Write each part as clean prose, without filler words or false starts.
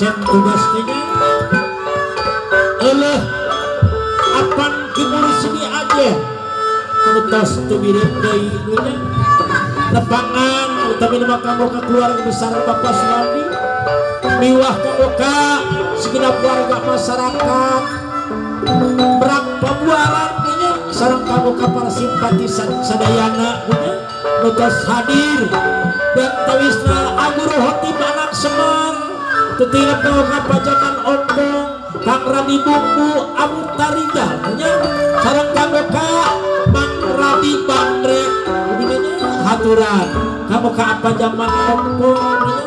pancen tugas teh eleh apan kimuri sini aja anu tos teu mirip deui nya lepangan utami nama kanggo ka keluarga besar Bapak Suwandi miwah kanggo ka segenap warga masyarakat Merak Pabuaran nya sareng kanggo ka para simpatisan sadayana nya nu tos hadir dan tawisna Aguru Hotib anak Semar tetilap kanggo ka pajangan Ombong Kang Radi Bumbu Abu Tariga nya sareng kanggo ka Mang Radi Bandrek nya haturan kanggo ka apa zaman Ombong nya.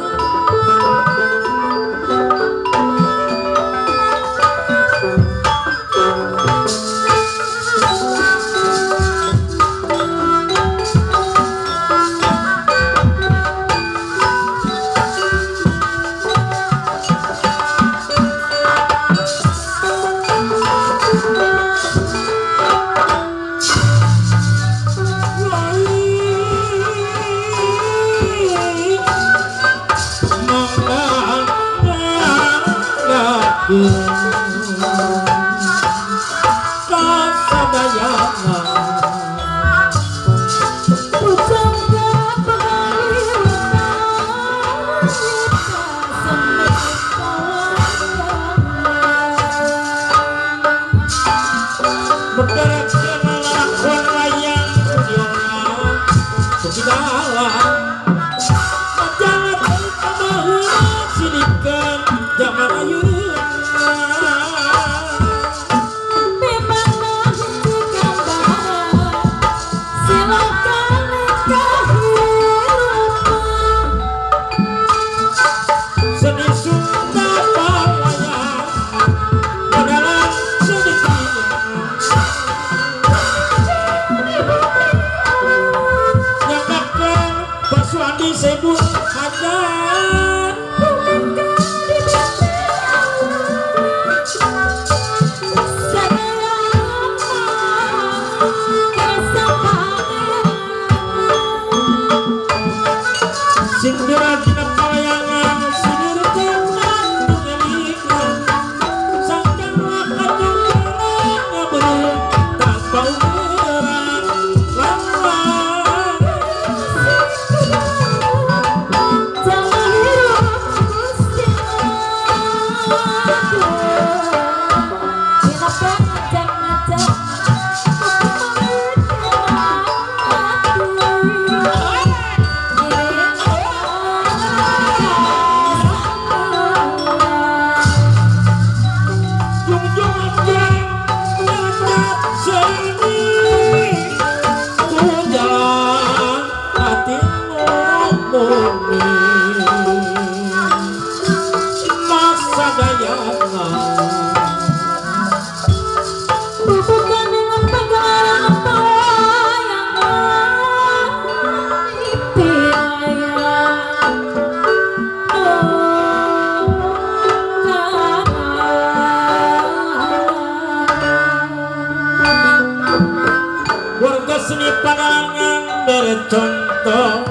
Contoh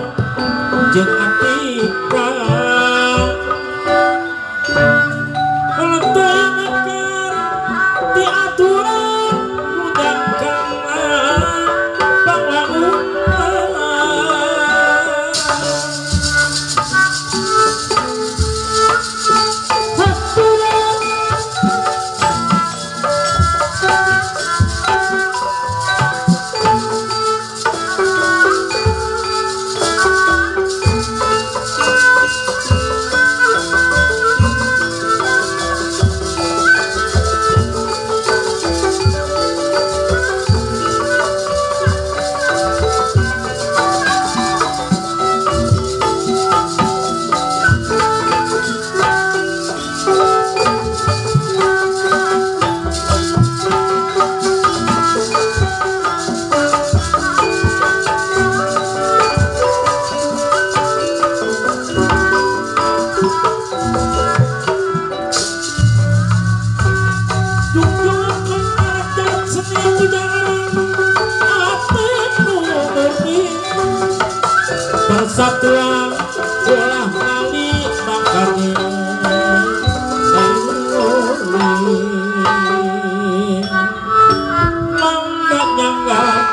jeung atika kalau di aturan undang kana pangwangunan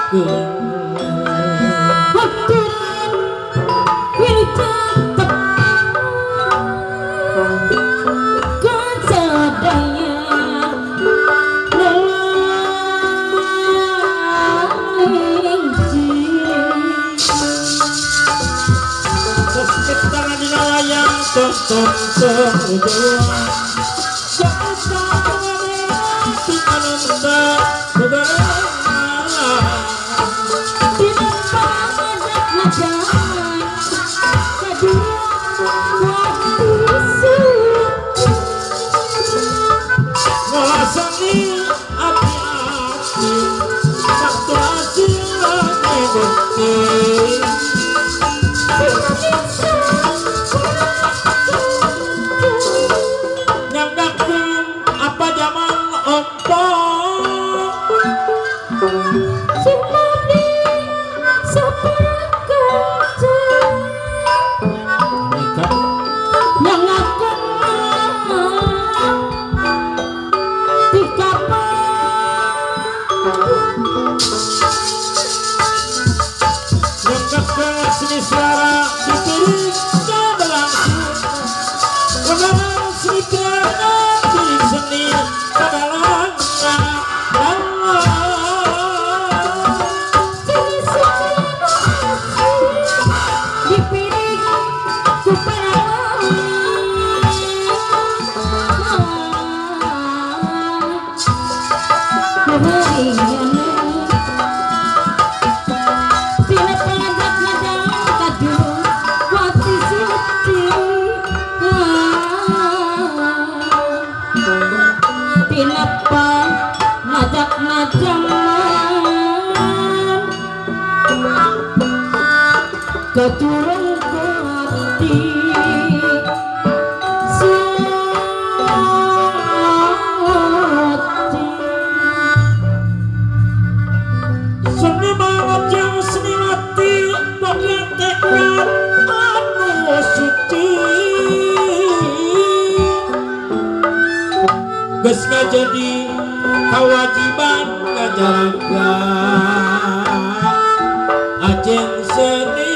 Nyangakeun Aturan wilujeng tepang kasadaya sesek tangan dina wayang tonton terjuang Keturun hati suci seni banget yang seni mati boga tekad anu suci geus ngajadi kewajiban ngajaga ajeng seni.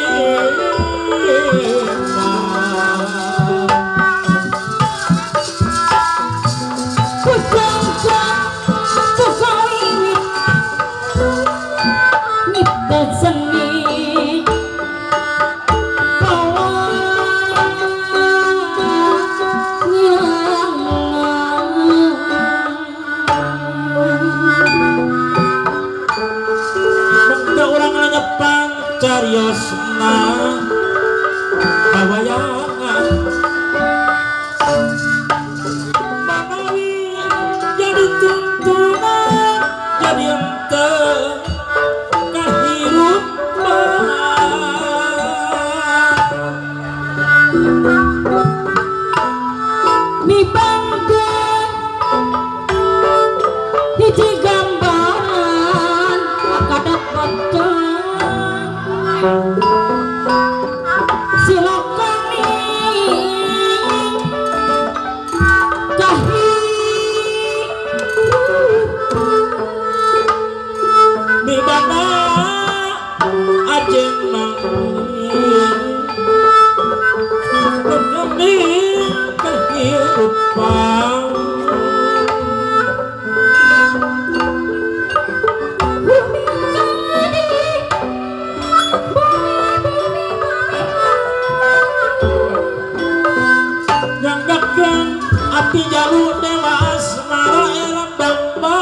Cariosna bawayangan manawi jadi tuntunan jadi ente kahirupan mibangga hiji gambaran kadak bocor silokani kahirupan mibana ajeng mangin demi kehidupan. Api jalu dewa asmara elam bamba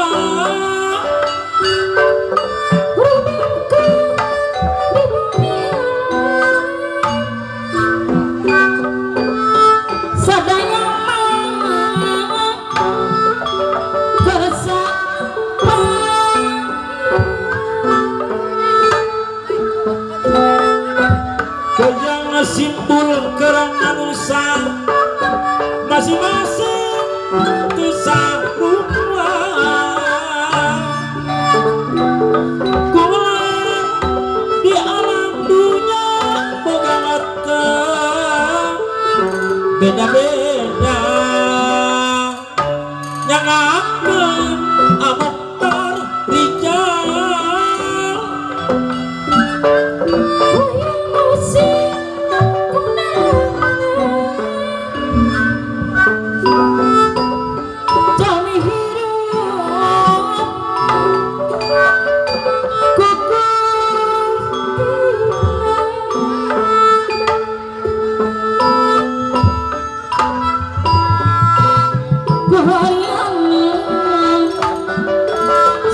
rumingka di bumi sadaya mah kersa kejang simbol kerang manusia masing-masing sarua kula di alam dunya boga mata beda-beda nyangakeun amoktar rijal.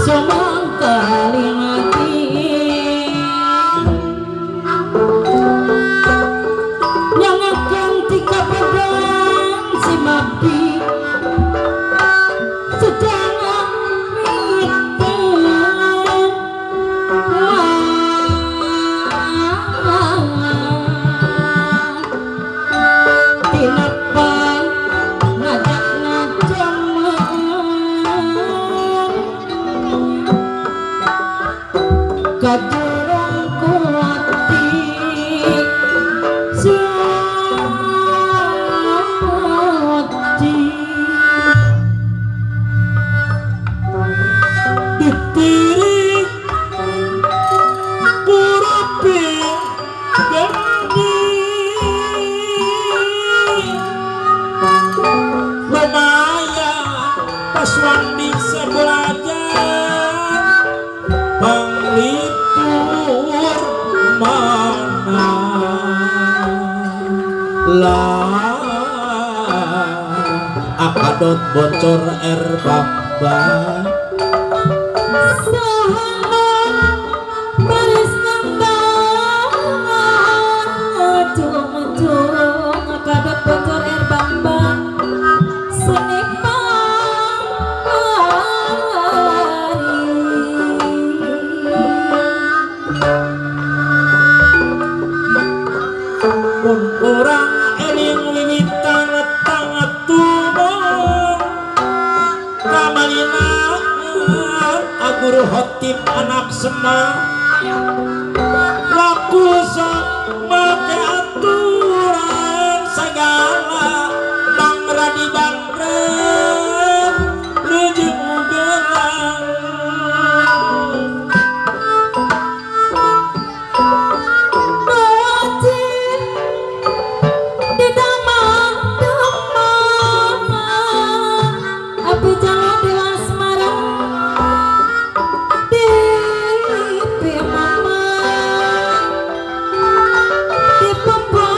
Sumangkalimati nyangakan tika pedang si mapi sedang tinapang ngajak ngajaman kajurung kuati suci ditiring kurupi geni lumayan paswandi sebelajar panglipur mana lah akadot bocor air bamba sahanon baris nambah cung-cung kadot bocor air bamba senipang mun urang eling wiwitan tangat tumon kamalina aguru hotip anak semang laku sok make aturan segala mangra di bangren rujung gelang wajib di dama api jalan di asmara di mama di pasti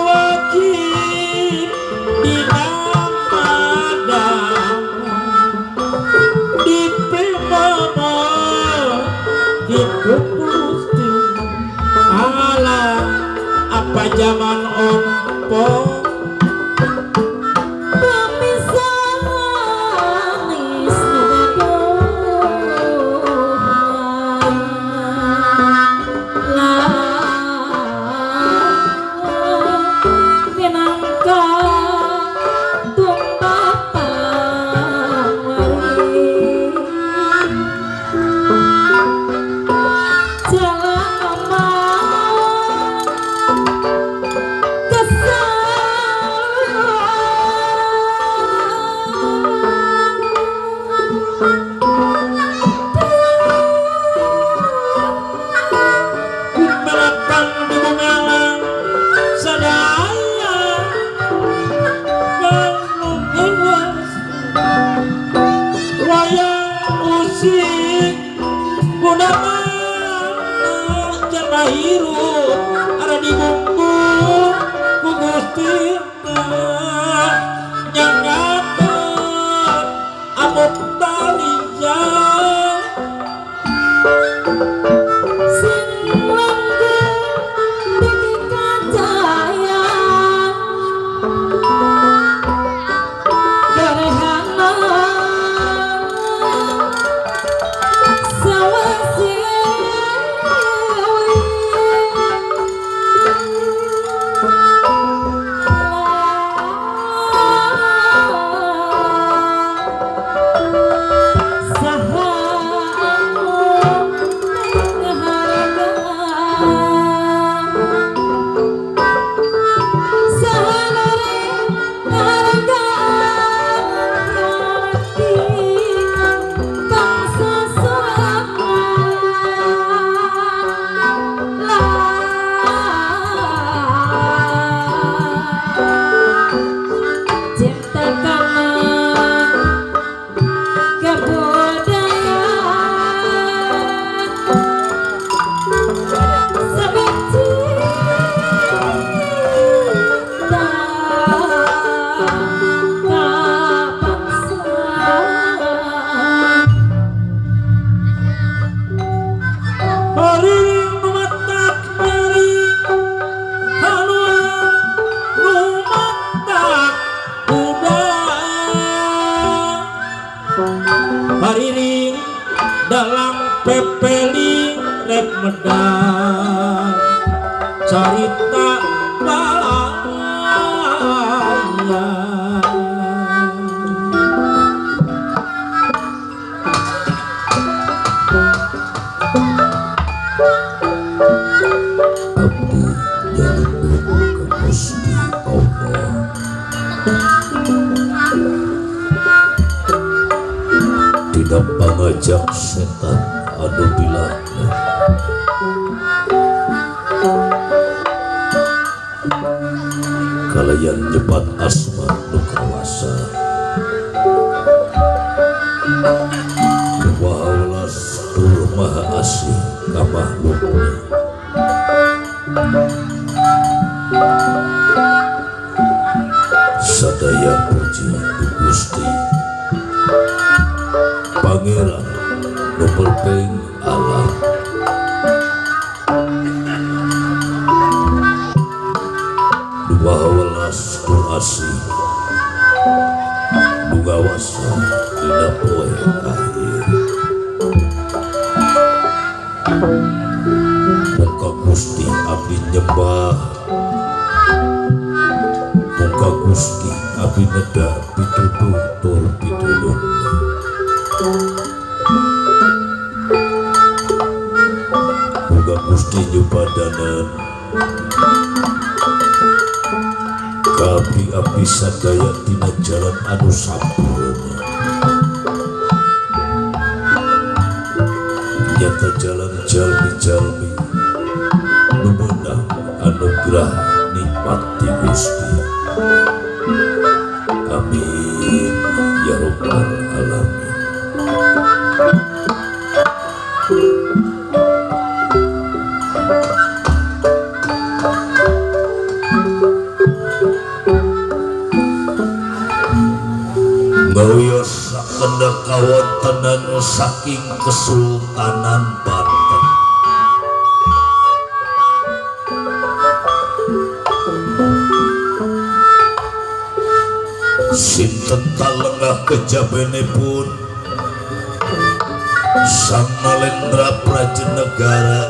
wajib di dama di mama di pusti ala apa zaman ompo melapang di bungalang sadaya ngewas wayang usik gunama jana hirup ada di bumbu ku Gusti nyangakeun amuk talija sing langgeng dugi kajayan gerhana sawasiwi Tina pangajak setan anu dilakna. Kalayan nyebat asma nu kawasa nu maha welas tur maha asih ka makhlukna. Sadaya puji ku Gusti Pangeran nu berpeng alam. Nu maha welas tur asih nu ngawasa dina poe akhir. Mungka Gusti abdi nyembah, mungka Gusti abdi neda pituduh tur pitulung. Muga Gusti nyupadanan ka abdi-abdi sadaya tina jalan anu sampurna, nyata jalan jalmi-jalmi nu meunang anugerah nikmat ti Gusti. Amin ya rabbal alamin. Ngawiyos sakenda kawontenan saking Kesultanan Banten. Sinten talengah kejabenipun Sang Nalendra Prajenegara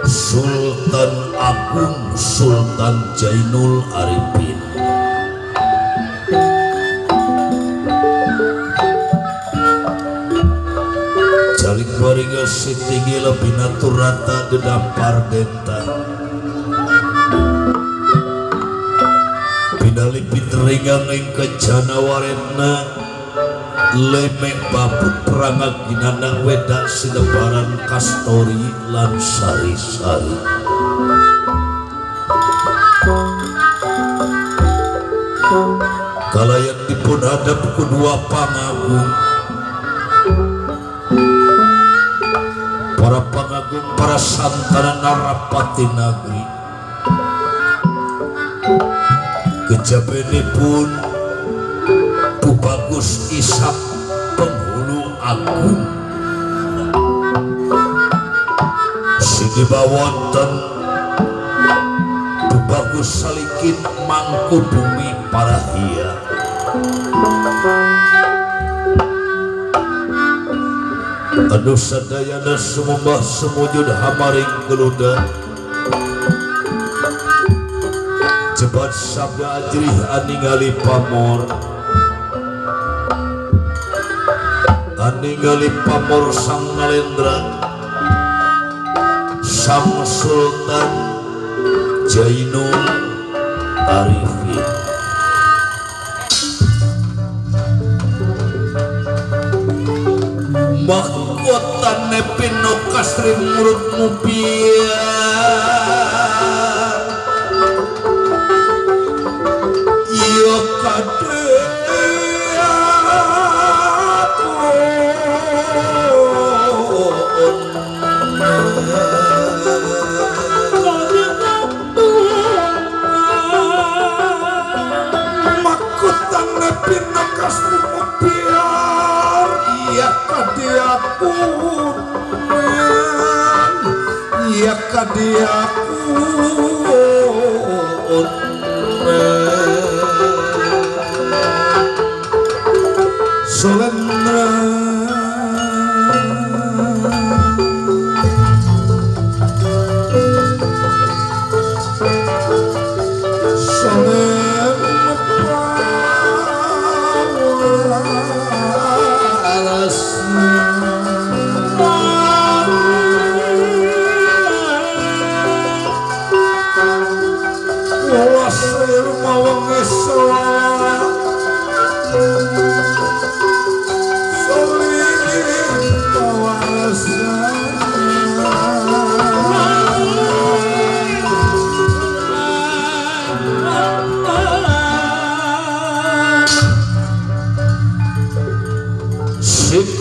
Sultan Agung Sultan Jainul Arifin. Calik baringa sitinggi lebih naturata dedampar denta. Pinali piteringang ing kencana warena lemeng babut perangaginana wedak silebaran kastori lan sari-sari. Kalayan dipun hadap kedua pangagung, para pangagung para santana narapati nagri. Kejabenipun Tubagus Ishak penghulu agung siniba wonten Tubagus Salikin Mangkubumi Parahia. Anu sadayana sumembah sumujud hamaring geluda jebat sabda ajrih aningali pamor, aningali pamor Sang Nalendra Sang Sultan Jainul Arifin. Mahkotane pino kasri murut mubiar iya kade aku mahkotane pino kasri mubiar iya kade aku iya kade aku. Solendra Welas.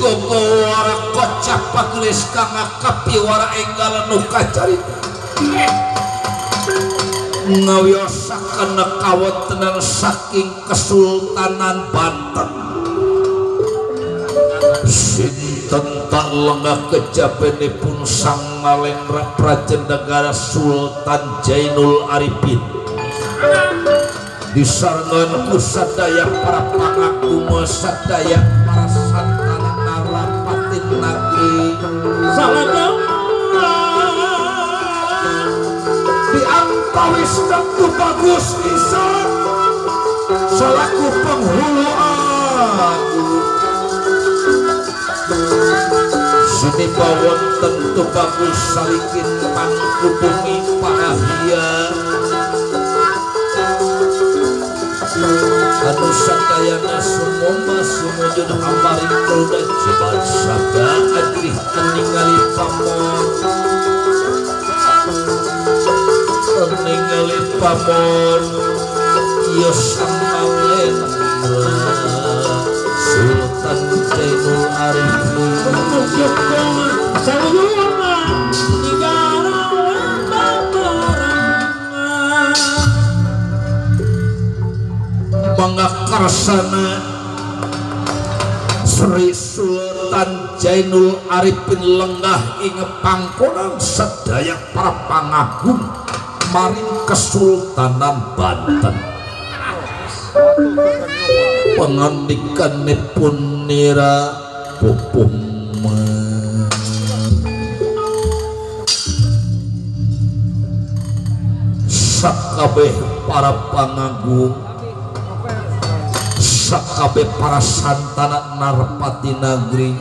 Gogowara kocap pagelis kang kapiwara enggal nu kacarita ngawiyosaken kawontenan saking Kesultanan Banten. Sinten tak lengah kejabenipun Sang Nalendra Prajenegara Sultan Jainul Arifin disarengan ku sadaya para pangagung sadaya para santana narapatin nagri diantawis tentu bagus Isa selaku penghulu agung. Sini bawon tentu bagus salikin mangku bumi Parahia anu sadayana sumoma sumujud ambaring kaluda jebar sabda ajrih ningali pamor ningali pamor ieu Sang Nalendra Sultan Jainul Arifin. Mangga karsana Sri Sultan Jainul Arifin lenggah ing pangkonan sedaya para pangagung maring Kesultanan Banten. Pangandikanipun nira pupung sakabeh para pangagung sakabeh para santana narpati nagri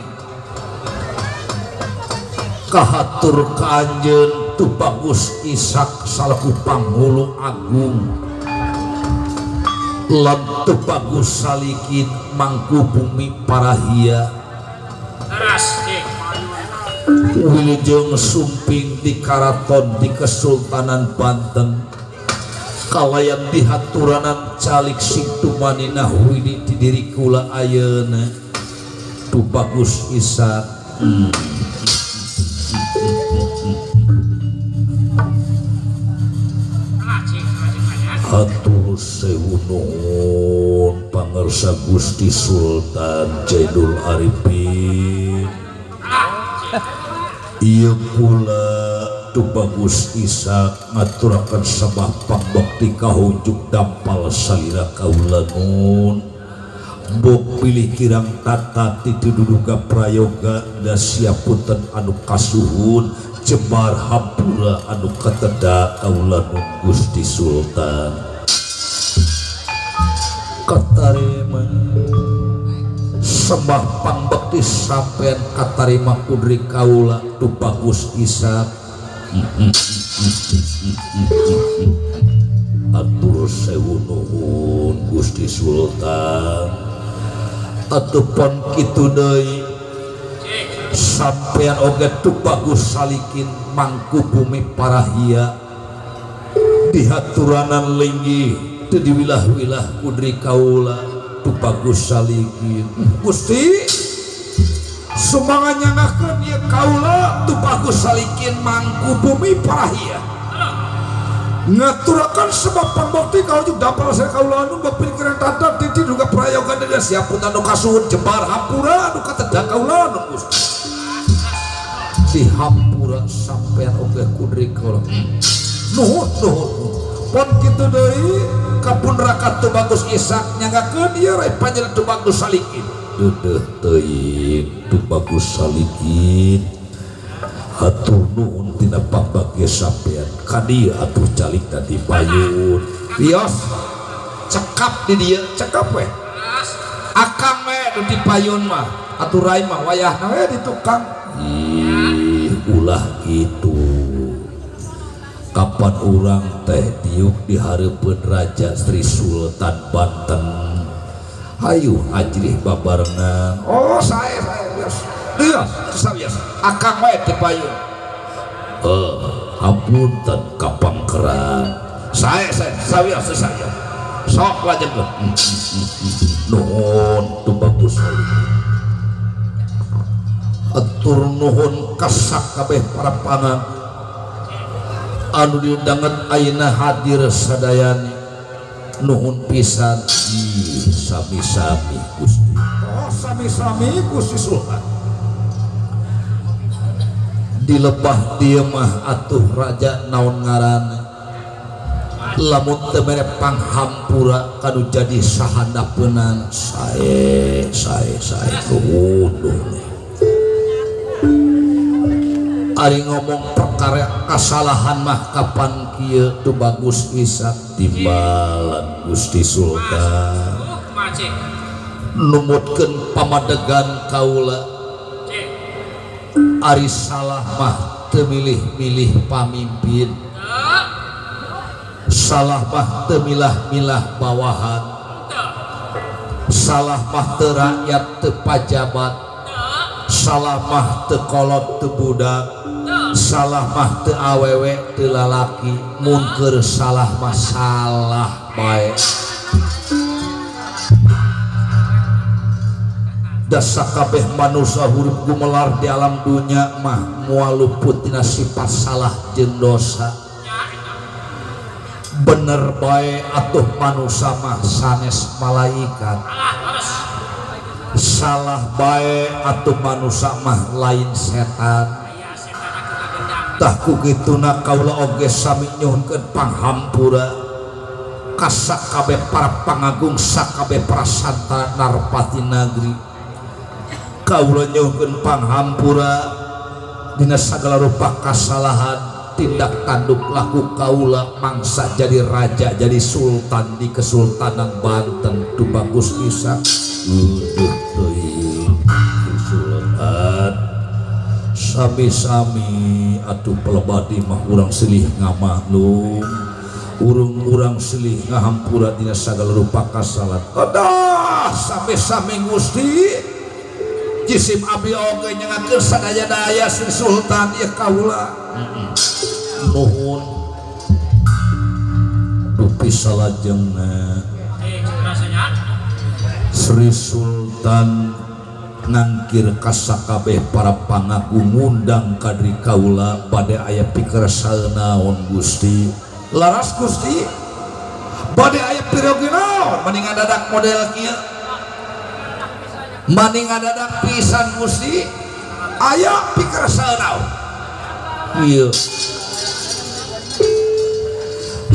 kahatur ka anjeun Tubagus Ishak salaku panghulu agung lan Tubagus Salikin mangku bumi Parahia wilujeng sumping di karaton di Kesultanan Banten kalayan dihaturanan calik sing tumaninah widi di diri kula ayeuna Tubagus Ishak. Hatur sewu nuhun pangersa Gusti Sultan Jainul Arifin. Ieu kula Tubagus Ishak ngaturaken sabah pambakti kahunjuk dampal salira kaula nun. Mbok pilih kirang tata titududuga prayoga dasya punten anu kasuhun jembar hampura anu kateda kaula nun Gusti Sultan. Katarima sembah pangbekti sampean katarima kudri kaula Tubagus Ishak. Atur sewu nuhun Gusti Sultan. Atuh pon kitu deui sampean oge Tubagus Salikin mangku bumi Parahia dihaturanan linggih teu diwilah-wilah kudri kaula Tubagus Salikin. Gusti sumangga nyangakeun ieu kaula Tubagus Salikin mangku bumi Parahia ngaturakan sebab pambakti kaula dampal saya kaula anu bapil kirang tata titi duga prayoga dan siapun anu kasuhun jembar hampura anu kateda kaula anu Gusti dihampura sampean oge kudri kaula. Nuhun nuhun pon kitu deui kapun rakat Tubagus Ishak nyangakeun ieu rai panjenengan Tubagus Salikin. Deudeuh teuing Tubagus Salikin hatur nuhun tina pambagge sampean ka dieu atuh calik tadi payun. Wios cekap di dieu cekap we akang we nu di payun mah atuh rai mah wayahna we di tukang. Ih ulah kitu kapan urang teh diuk di hareupeun Raja Sri Sultan Banten hayu ajrih babarengan. Oh sae sae wios wios sawios akang we di payun. Hapunten kapangkeran sae sae sawios sawios sok lajengkeun. Nuhun Tubagus. Hatur nuhun kasak kabeh para pangan anu didanget ayeuna hadir sadayana nuhun pisan. Sami-sami Gusti. Oh sami-sami Gusti Sultan. Di lebah dieu mah atuh raja naon ngaranna lamun teu mere panghampura kanu jadi sahandapeunana sae sae sae nuhun nuhun. Ari ngomong perkara kasalahan mah kapan kieu teu bagus Isak timbalan Gusti Sultan numutkeun pamadegan kaula. Ari salah mah teu milih-milih pamimpin, salah mah teu milah-milah bawahan, salah mah teu rakyat teu pajabat, salah mah teu kolot teu budak, salah mah teu awewe teu lalaki, mun keur salah mah salah bae. Da sakabeh manusia huruf gumelar di alam dunya mah moal luput tina sifat salah jeung dosa. Bener bae atuh manusia mah sanes malaikat, salah bae atuh manusia mah lain setan. Tah ku kituna kaula oge sami nyuhunkeun panghampura ka sakabeh para pangagung, sakabeh para santa narpati nagri. Kaula nyuhunkeun panghampura dina sagala rupa kasalahan tindak tanduk laku kaula mangsa jadi raja jadi sultan di Kesultanan Banten Tubagus Isak. Uduh teuing Sultan sami-sami atuh pelebadi mah urang silih ngamaklum, urang-urang silih ngahampura dina sagala rupa kasalahan. Adah sami-sami Gusti jisim abdi oge nyengakeun sadaya-daya Sri Sultan ieu kaula. Nuhun dupi salajengna Sri Sultan ngangkir kasakabeh para pangagung ngundang kadri kaula bade aya pikersa naon Gusti. Laras Gusti bade aya pirogi naon mending ngadadak model kieu, maning ngadadak pisan Gusti aya pikersa naon ieu.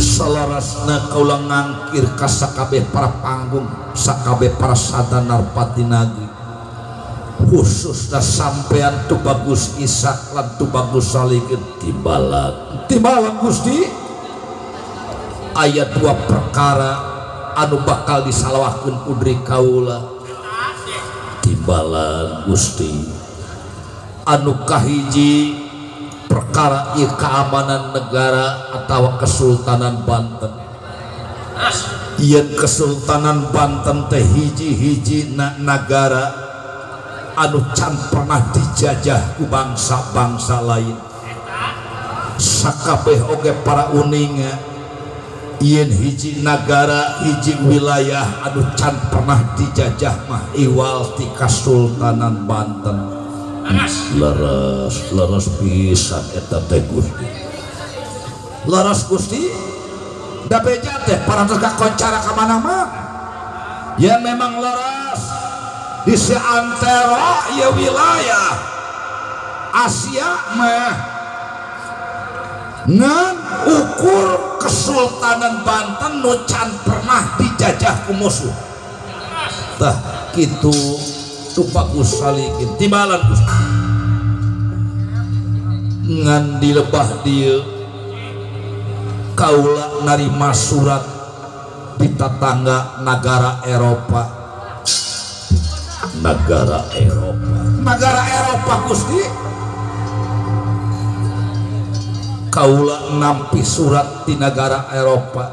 Salarasna kaula ngangkir kasakabeh para panggung sakabeh para santa narpati nagri, khususna sampean Tubagus Isak lan Tubagus Salikin. Timbalan timbalan Gusti aya dua perkara anu bakal disalawahkeun putri kaula. Timbalan Gusti anu kahiji perkara ieu keamanan negara atau Kesultanan Banten. Yen Kesultanan Banten teh hiji-hiji nagara anu can pernah dijajah ku bangsa-bangsa lain. Sakabeh oge para uninga yen hiji nagara hiji wilayah anu can pernah dijajah mah iwal ti Kasultanan Banten. Leres leres pisan eta teh Gusti. Leres Gusti da beja teh parantos kakoncara ka mana-mana. Ya memang leres di seantero ya wilayah Asia mah ngan ukur Kesultanan Banten nu can pernah dijajah ku musuh. Tah kitu Tubagus Salikin timbalan Gusti ngan di lebah dieu kaula narima surat di tetangga nagara Eropa. Nagara Eropa, nagara Eropa Gusti kaula nampi surat di nagara Eropa,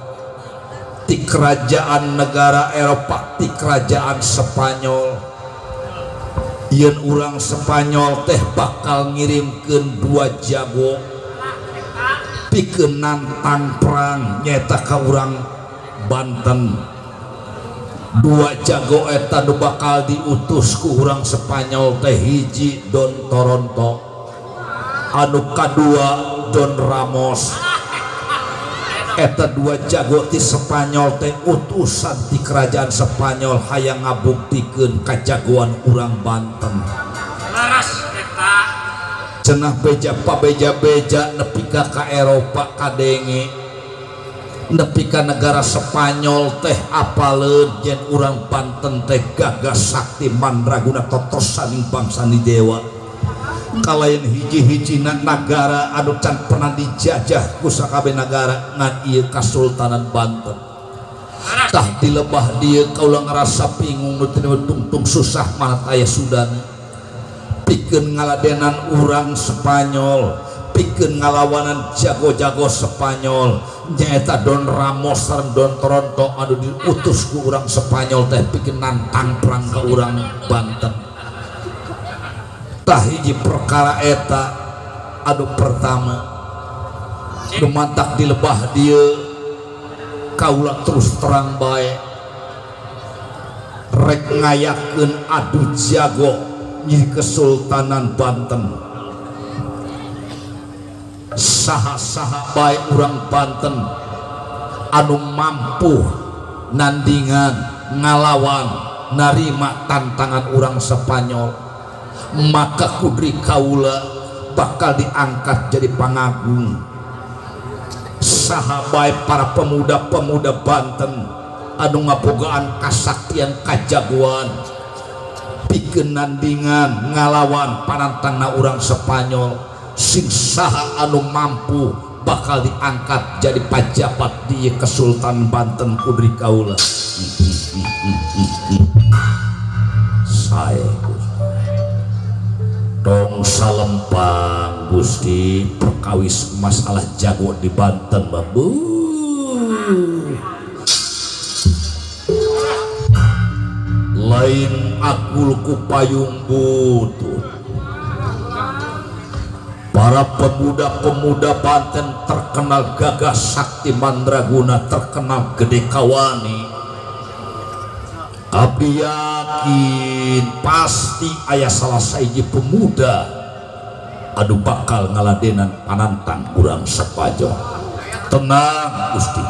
di kerajaan negara Eropa, di kerajaan Spanyol. Yen urang Spanyol teh bakal ngirimkeun dua jago pikeun nantang perang nyaeta ka urang Banten. Dua jago eta nu bakal diutus ku urang Spanyol teh hiji Don Toronto, anu kadua Don Ramos. Eta dua jago ti Spanyol teh utusan ti kerajaan Spanyol hayang ngabuktikeun kajagoan urang Banten. Cenah beja pabeja-beja nepi ka Eropa kadenge, nepi ka negara Spanyol teh apaleun yen urang Banten teh gagah sakti mandraguna totosan ing bangsa ni dewa. Kalayan hiji-hiji nagara anu can pernah dijajah ku sakabeh nagara ngan ieu Kasultanan Banten. Tah di lebah dieu kaula ngarasa bingung nu teu tungtung susah mana aya sudana. Pikeun ngaladenan urang Spanyol, pikeun ngalawanan jago-jago Spanyol nyaeta Don Ramos sareng Don Toronto anu diutus ku urang Spanyol teh pikeun nantang perang ka urang Banten. Tah hiji perkara eta anu pertama nu mantak di lebah dieu kaula terus terang bae rek ngayakeun adu jago di Kesultanan Banten. Saha-saha bae urang Banten anu mampu nandingan ngalawan narima tantangan urang Spanyol, maka kudri kaula bakal diangkat jadi pangagung. Saha bae para pemuda-pemuda Banten anu ngabogaan kasaktian kajagoan pikeun nandingan ngalawan panantangna urang Spanyol, sing saha anu mampu bakal diangkat jadi pajabat di Kesultanan Banten kudri kaula. Sae tong salempang Gusti perkawis masalah jago di Banten babu. Lain akul ku payung butut. Para pemuda-pemuda Banten terkenal gagah sakti mandraguna, terkenal gede kawani. Abdi yakin pasti aya salah sahiji pemuda anu bakal ngaladenan panantang urang Spanyol. Tenang Gusti,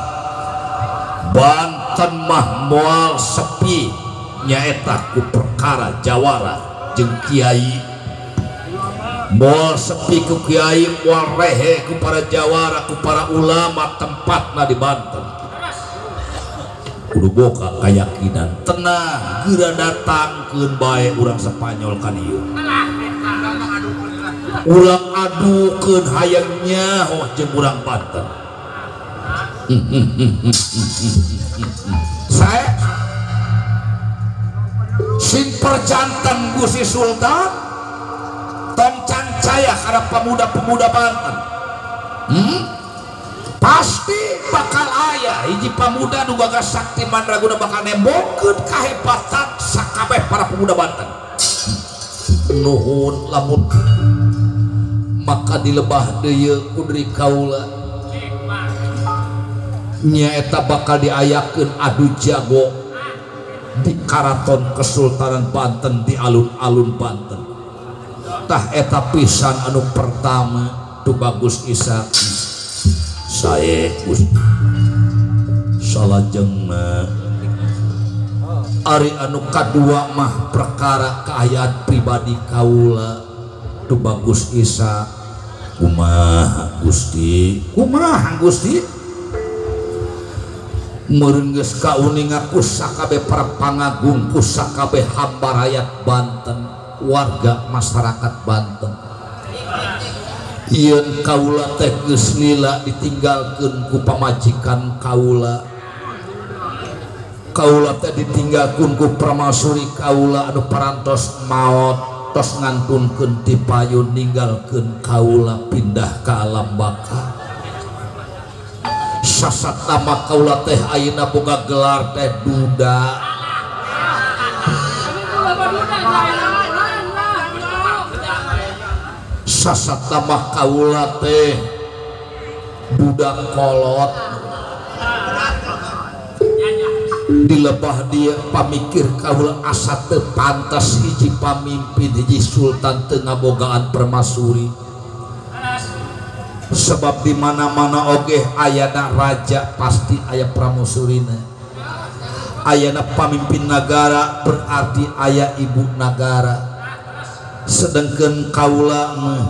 Banten mah moal sepi nyaeta ku perkara jawara jeung kiai. Moal sepi ku kiai, moal rehe ku para jawara, ku para ulama tempatna di Banten. Kudu boga kayakinan, tenang, geura datangkeun bae urang Spanyol ka dieu. Urang adukeun hayang nyaho jeung urang Banten. Sae sing perjanten Gusti Sultan tong cancaya karena pemuda-pemuda Banten. Pasti bakal aya hiji pemuda nu gagah sakti mandraguna bakal nembokeun kahebatan sakabeh para pemuda Banten. Nuhun lamun maka di lebah deui kudri kaula nyaeta bakal diayakeun adu jago di Karaton Kesultanan Banten di alun-alun Banten. Tah eta pisan anu pertama Tubagus Isa. Sae Gusti salajengna ari anu kadua mah perkara kaayaan pribadi kaula Tubagus Isa. Kumaha Gusti, kumaha Gusti, meureun geus kauninga ku sakabeh para pangagung, ku sakabeh hamba rakyat Banten, warga masyarakat Banten. Ieun kaula teh geus lila ditinggalkeun ku pamajikan kaula. Kaula teh ditinggalkeun ku permaisuri kaula anu parantos maot, tos ngantunkeun ti payun ninggalkeun kaula pindah ka alam baka. Sasat nama kaula teh ayeuna boga gelar teh duda. Sasat nama kaula teh duda kolot. Di lebah dia pamikir kaula asa teu pantas hiji pamimpin hiji sultan teu ngabogaan permaisuri. Sebab di mana-mana oge ayana raja pasti aya pramusurina. Ayana pamimpin nagara berarti aya ibu nagara. Sedengkeun kaula mah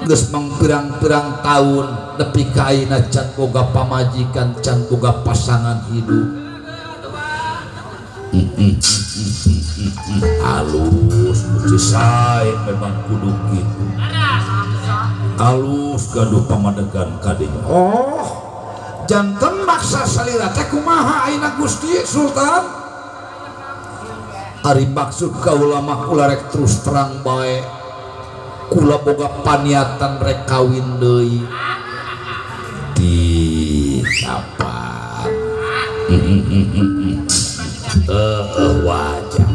geus mangpirang-pirang taun nepi ka ayeuna can boga pamajikan, can boga pasangan hidup. Halus Gusti sae memang kudu kitu. Halus gaduh pamadegan kadinya. Oh, janten maksa salira teh kumaha ayeuna Gusti Sultan? Ari maksud kaula mah kula rek terus terang bae. Kula boga paniatan rek kawin deui. Di kapan? Wajah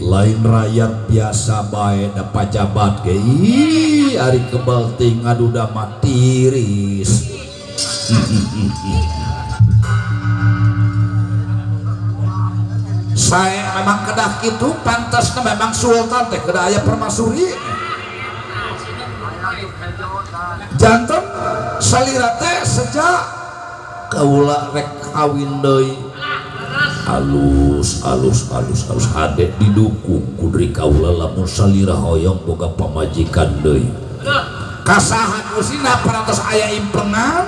lain rakyat biasa bae da pajabat ge ih ari kebal ting ngaduda mah tiris. Saya memang kedah kitu pantasna memang sultan teh kedah aya permaisuri. Janten salira teh sejak kaula rek kawin deui. Alus alus alus alus hade didukung kudri kaula lamun salira hoyong boga pamajikan deui. Kasaha usina parantos aya implengan,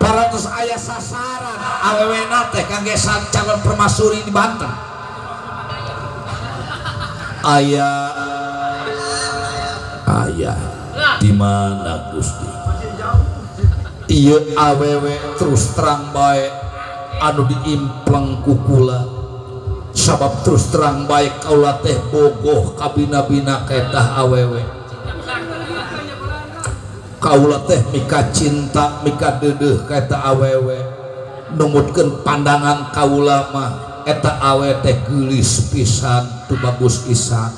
parantos aya sasaran awewena teh kangge calon permaisuri di Banten. Aya aya di mana Gusti? Ieu awewe terus terang bae anu diimpleng ku kula. Sabab terus terang bae kaula teh bogoh kabina-bina ketah awewe. Kaula teh mika cinta mika deudeuh ka eta awewe. Numutkeun pandangan kaula mah eta awe teh geulis pisan tu bagus Isa.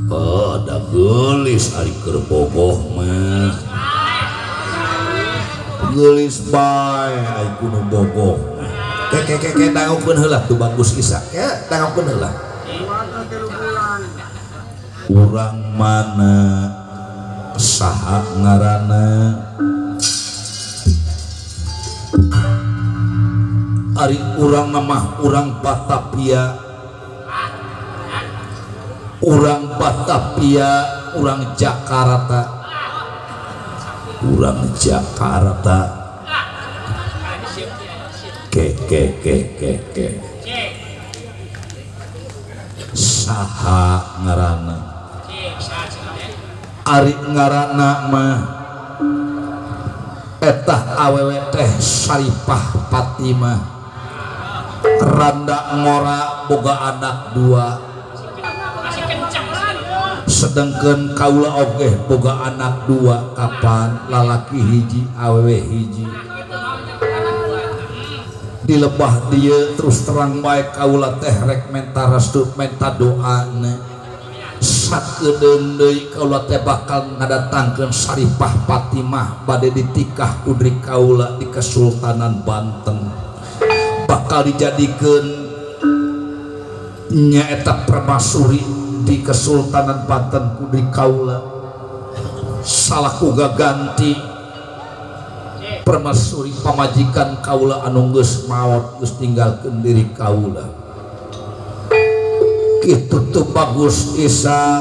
Oh, da geulis ari keur bogoh mah. Geulis bae ai kudu bogoh. Ke ke ke dangokeun heula tu bagus Isa. Ke dangokeun heula. Urang mana saha ngaranna? Ari urang mah urang Batavia. Urang Batavia, urang Jakarta. Urang Jakarta. Ke ke ke ke ke. Saha ngaranna? Ari ngaranna mah etah awewe teh Saripah Fatimah. Randa ngora boga anak dua. Sedangkan kaula oge boga anak dua kapan lalaki hiji awewe hiji. Di lebah dia terus terang bae kaula teh rek menta restu menta doana. Sakedeung deui kaula teh bakal ngadatangkeun Saripah Fatimah bade ditikah kudri kaula di Kesultanan Banten. Bakal dijadikeun nyaeta permaisuri di Kesultanan Banten kudri kaula. Salaku gaganti permaisuri pamajikan kaula anu geus maot geus ninggalkeun diri kaula. Kitu tuh bagus Isa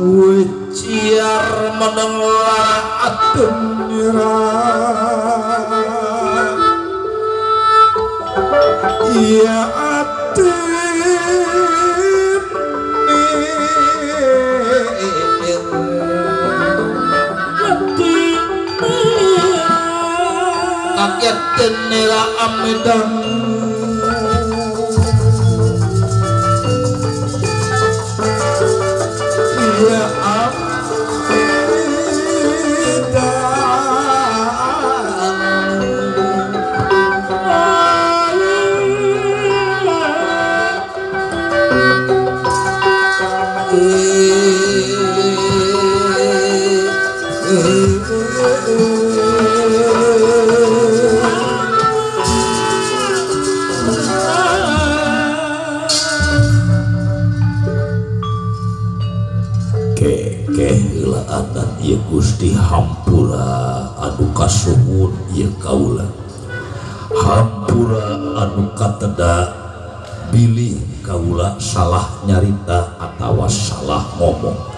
uciar menenglah atem nira. Iya atem kaget nira amedang. Ya amedang. anu kasuhun ieu kaula hampura anu kateda bilih kaula salah nyarita atawa salah ngomong.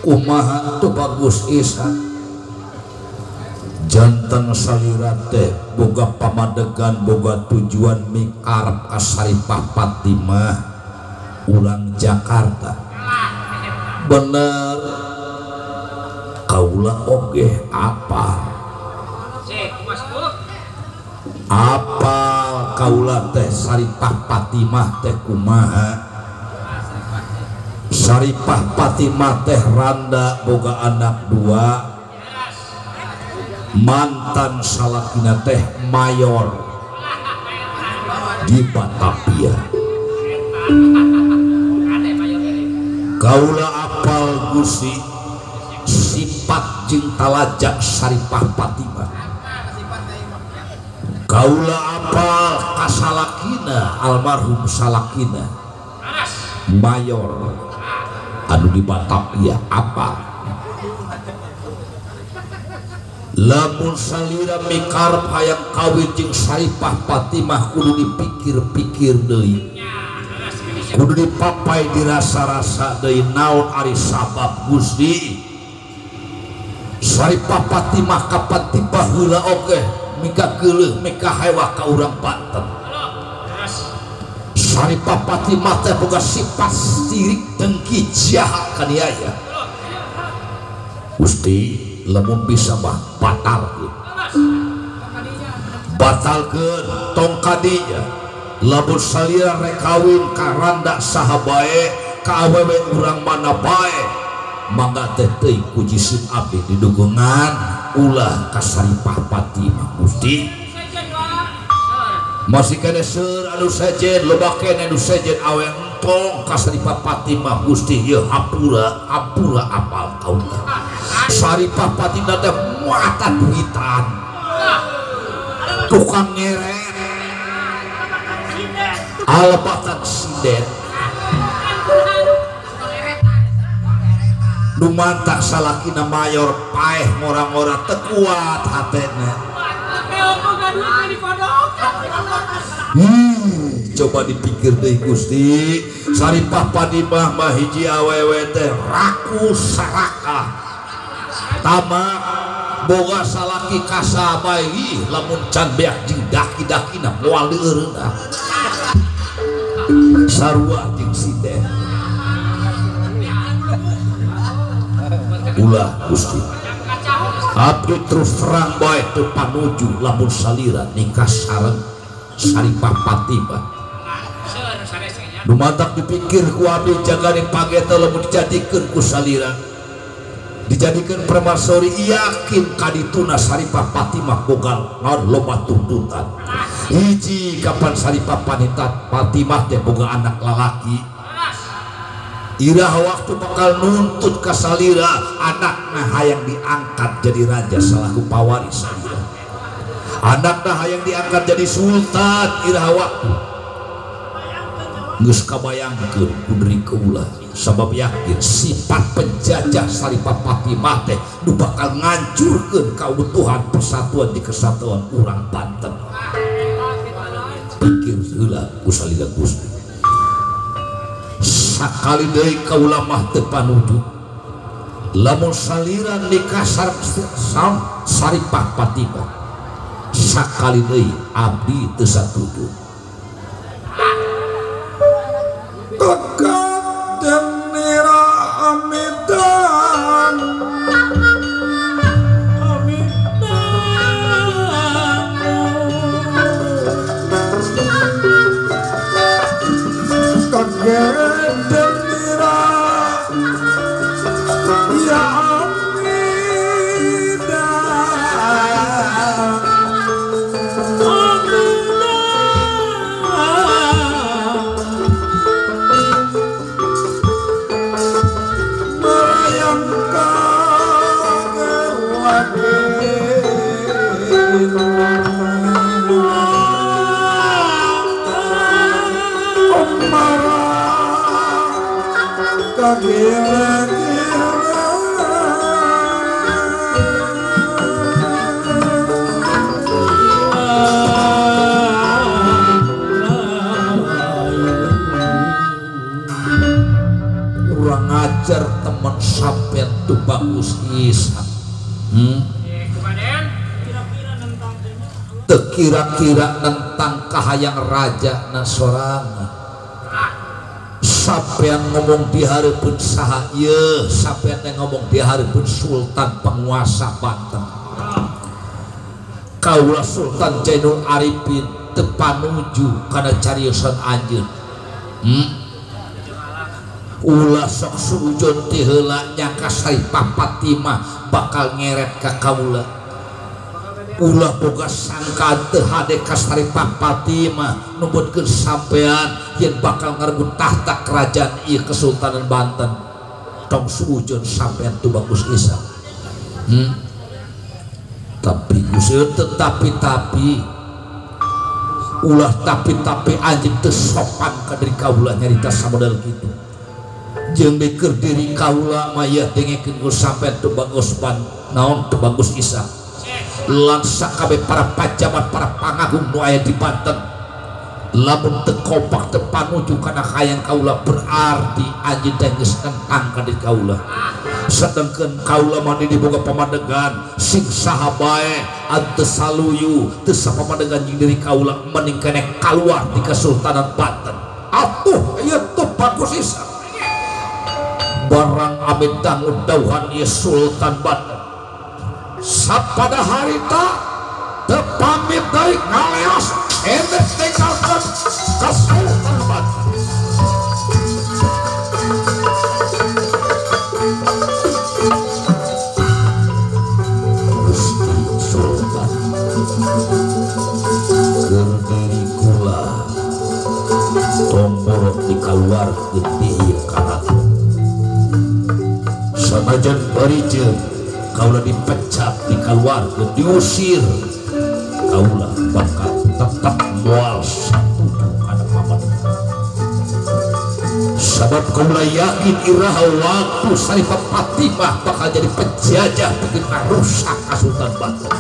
Kumaha Tubagus Ishak janten salira teh boga pamadegan boga tujuan mikarep ka Saripah Fatimah urang Jakarta. Bener kaula oge apal apal kaula teh Saripah Fatimah teh kumaha. Saripah Fatimah teh randa boga anak dua, mantan salakina teh mayor di Batavia. Kaula apal Gusti sifat jeung talajak Saripah Fatimah. Kaula apal kasalakina almarhum salakina mayor anu di Batavia apal. Lamun salira mikarep hayang kawin jeung Saripah Fatimah kudu dipikir-pikir deui, kudu dipapai dirasa-rasa deui naon ari sabab Gusti. Saripah Fatimah kapan tiba heula oge mika geuleuh mika hewa ka urang Banten. Saripah Fatimah teh boga sifat sirik dengki jahat kaniaya. Gusti lamun bisa mah batalkeun, batalkeun tong kadinya. Lamun salira rek kawin ka randa saha bae ka awewe urang mana bae mangga teh teuing ku jisim abdi didukungan ulah ka Saripah Fatimah. Gusti masih kene seur anu sejen loba kene anu sejen awe entong ka Saripah Fatimah. Gusti ieu hampura hampura apal kaula. Saripah Fatimah teh muatan duitan, tukang ngeret, alebatan sinden, nu mantak salakina mayor paeh ngora-ngora teu kuat hatena. Coba dipikir deui Gusti, Saripah Fatimah mah hiji awewe teh rakus sarakah, tamak, boga salaki kasabae lamun can beak jeung daki-dakina moal deureunah. Sarua jeung sinden. Ulah Gusti, abdi terus terang bae teu panuju lamun salira nikah sareng Saripah Fatimah. Nu matak dipikir ku abdi jagane pageta lamun dijadikeun ku salira, dijadikeun permaisuri, yakin kadituna Saripah Fatimah boga naon loba tuntutan. Hiji kapan Saripah Fatimah teh boga anak lalaki, irah waktu bakal nuntut ka salira anakna hayang diangkat jadi raja selaku pawaris salira, anakna hayang diangkat jadi sultan irah waktu geus kabayangkeun ku kaula sabab yakin sifat penjajah Saripah Fatimah teh nu bakal ngancurkeun kautuhan persatuan di kesatuan urang Banten. Pikir heula ku salira Gusti. Sakali deui kaula mah teu panuju lamun salira nikah sareng Saripah Fatimah, sakali deui abdi teu satuju. Ishak. Teu kira-kira nentang kahayang raja na sorangan. Sampean ngomong di hareupeun saha ieu, sampean teh ngomong di hareupeun Sultan penguasa Banten. Kaula Sultan Zainul Arifin teu panuju kana cariosan anjeun. Ulah sok suujon ti heula nyangka Saripah Fatimah bakal ngeret ka kaula. Ulah boga sangkaan teu hade ka Saripah Fatimah numbutkeun sampean yen bakal ngarebut tahta kerajaan ieu Kesultanan Banten. Tong suujon sampean Tubagus Ishak. Tapi Gusti tetapi tapi ulah tapi-tapi anjeun teu sopan ka diri kaula nyarita samodel kitu. Jeung keur diri kaula mah yeuh dengekeun ku sampean Tubagus Ban naon Tubagus Ishak. Lan sakabeh para pajabat para pangagung nu aya di Banten lamun teu kompak teu panuju kana hayang kaula berarti anjeun teh geus nentang ka diri kaula. Sedengkeun kaula mah diboga pamadegan sing saha bae teu saluyu teu sapamadegan jeung diri kaula mending keneh kaluar di Kesultanan Banten. Atuh ieu Tubagus Ishak barang amit dangu dauhan ieu Sultan Banten. Sapada harita teu pamit deui ngaleos endek tinggalkeun Kesultanan Banten. Gusti Sultan keur diri kula tong borok dikaluarkeun ti ieu karaton. Sanajan barijeun kaula dipecat, dikaluarkeun, diusir, kaula bakal tetap moal satuju kana pamadegan. Sabab kaula yakin iraha waktu Saripah Fatimah bakal jadi penjajah bikin rusak Kasultan Banten.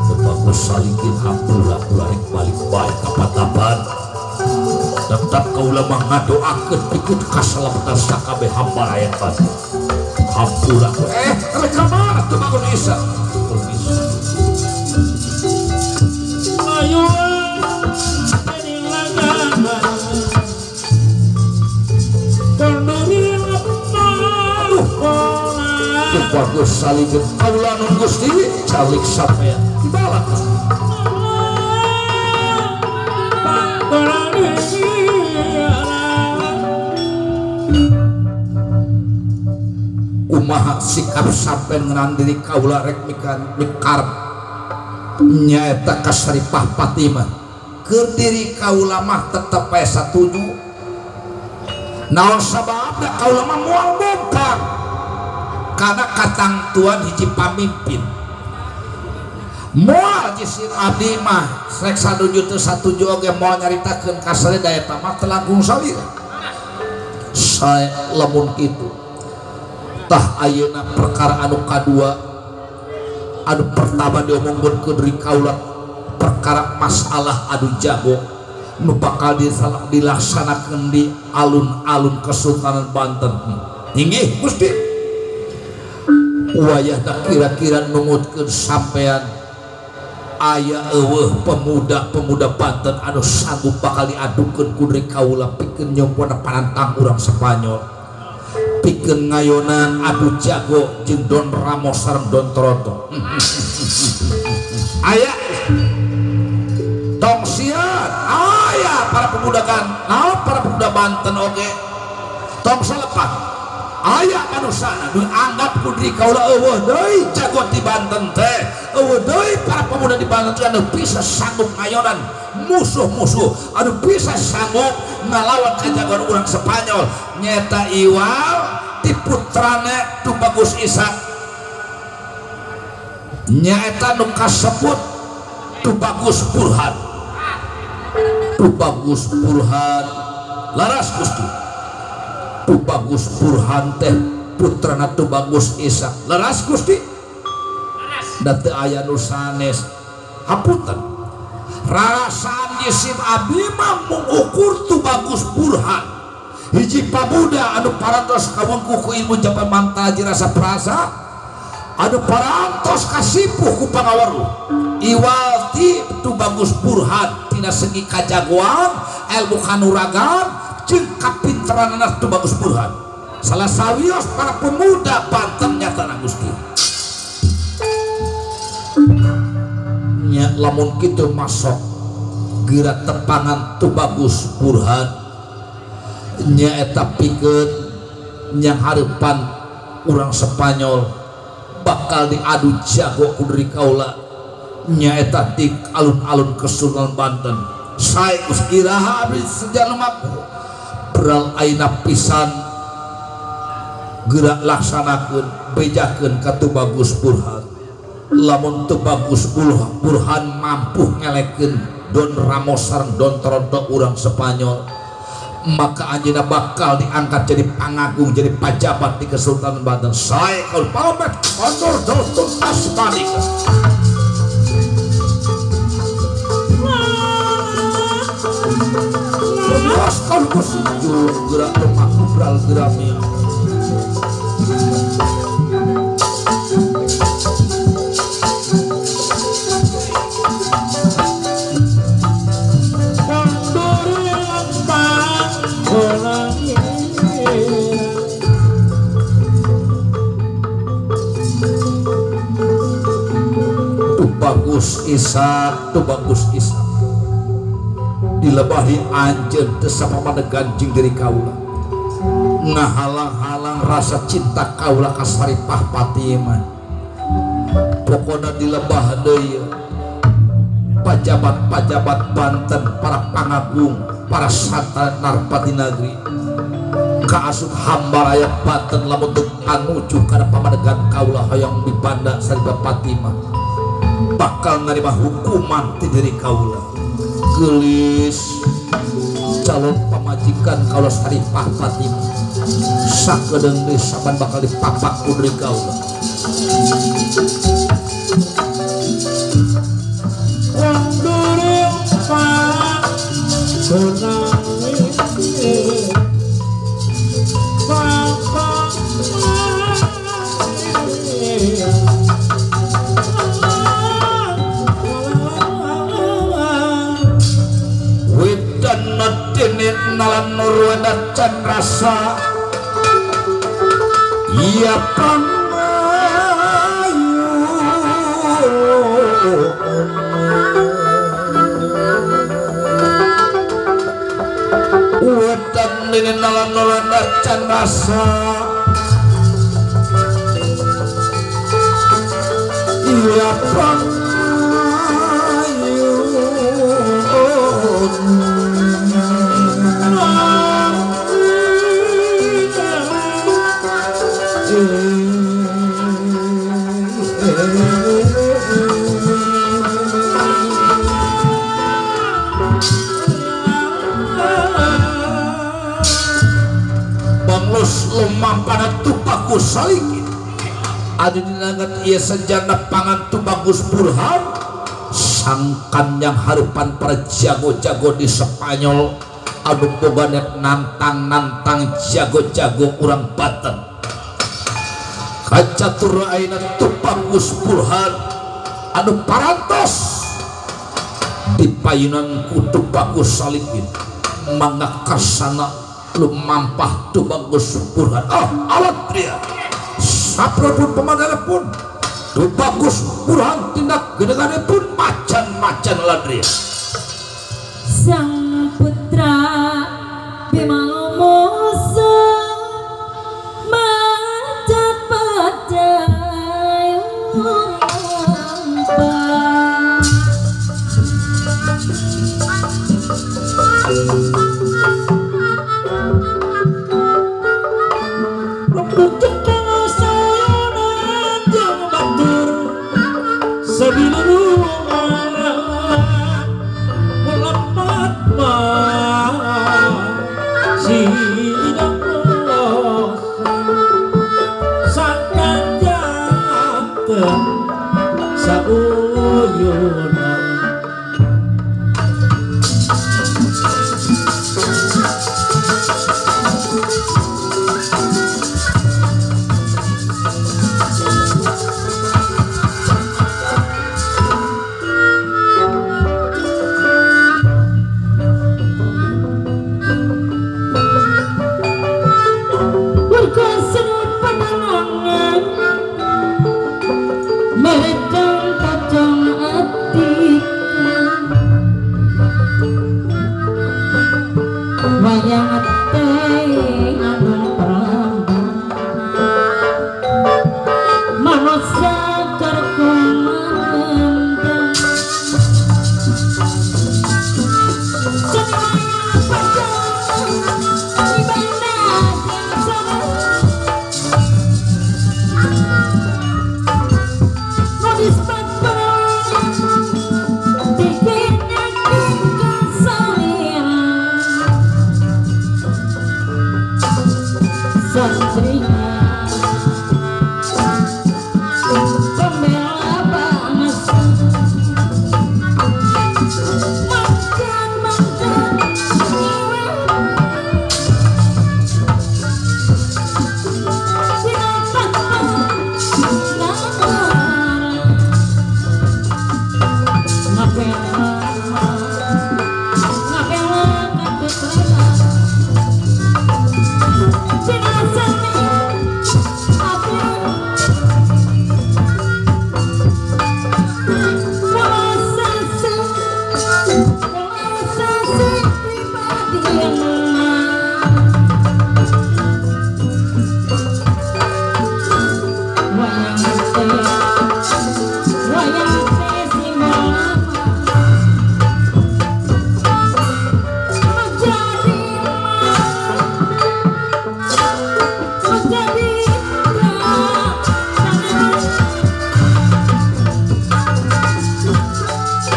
Tubagus Salikin hampura kula rek balik bae ka Patapan. Tetap kaula mah ngadoakeun pikeun kasalamatan sakabeh hamba rakyat Banten. Hampura rek ka mana Tubagus Ishak? Ayo Tubagus Salikin kaula nun Gusti calik sampean dibalak. Kumaha sikap sampean ngeunaan diri kaula rek mikarep nyaeta ka Saripah Fatimah. Keur diri kaula mah tetep bae satuju. Naon sababna kaula mah moal bongkar karena katangtuan hiji pamimpin. Moal jisin abdi mah rek sanuju teu satuju oge moal nyaritakeun ka salira eta mah telangkung salira. Sae lamun kitu. Tah ayeuna perkara anu kadua anu pertama diomongkeun ku diri kaula perkara masalah adu jago nu bakal dilaksanakeun di alun-alun Kesultanan Banten. Inggih Gusti. Wayahna kira-kira nungutkeun sampean aya eueuh pemuda-pemuda Banten anu sanggup bakal diadukeun ku diri kaula pikeun nyompona panantang urang Spanyol, pikeun ngayonan adu jago jeung Don Ramos sareng Don Toroto. Aya tong sieun, aya para pemuda kan, naon para pemuda Banten oge tong salepat. Aya manusana nu anggap ku diri kaula eueuh deui jago di Banten teh, eueuh deui para pemuda di Banten teh anu bisa sanggup ngayonan musuh-musuh, anu bisa sanggup ngalawan kajagoan urang Spanyol nyeta iwal ti putrane Tubagus Ishak nyaeta nu kasebut Tubagus Burhan. Tubagus Burhan laras Gusti. Tubagus Burhan teh putrana Tubagus Ishak leras Gusti. Da teu aya nu sanes. Hapunten. Rarasaan jisim abdi mah mengukur Tubagus Burhan. Hiji pamuda anu parantos kawengku ku ilmu japan mantaji rasa perasa anu parantos kasipuh ku pangaweruh iwalti Tubagus Burhan tina segi kajagoan ilmu kanuragan jeung kapinteranana Tubagus Burhan salah sawios para pemuda Banten nyatana Gusti nya lamun kitu masuk geura tepangan Tubagus Burhan nyaeta pikeun nyang hareupan urang Spanyol bakal diadu jago ku deui kaula nyaeta di alun-alun Kesultanan Banten sae geus iraha abdi seja lumaku beral ayeuna pisan geura laksanakeun bejakeun ka Tubagus Burhan lamun Tubagus Burhan mampu ngelekeun Don Ramos sareng Don Toronto urang Spanyol maka anjeunna bakal diangkat jadi pangagung jadi pajabat di Kesultanan Banten sae kaul pamet kondur dotun asmanika terus kaul kusujud gerak lumaku bral geramnya Tubagus Ishak, Tubagus Ishak dilebahi anjeun teu sapamadegan jeung diri kaula ngahalang-halang rasa cinta kaula ka Saripah Fatimah pokona dilebah deui pajabat-pajabat Banten para pangagung para santan narpati nagri kaasup hamba raya Banten lamun teu anuju kana pamadegan kaula hayang dibanda Saripah Fatimah bakal nerima hukuman ti diri kaula geulis calon pamajikan kaula Saripah Fatimah sakedeung deui saban bakal dipapak ku diri kaula nalan nurweda can rasa iya pangayu wedan dini nalan nurweda can rasa iya pangayu Banglus lumampana Tubagus Salikin anu dinangat ieu senjana pangan Tubagus Burhan sangkan yang harupan para jago-jago di Spanyol anu boga nantang-nantang jago-jago urang Banten kacatur ayeuna Tubagus Burhan anu parantos dipayunan ku Tubagus Salikin mangga karsana lumampah Tubagus Burhan oh alat dia saprapun pemandangan pun Tubagus Burhan tindak gedegane pun macan-macan ladria sang putra Bimalomoso macan pajayung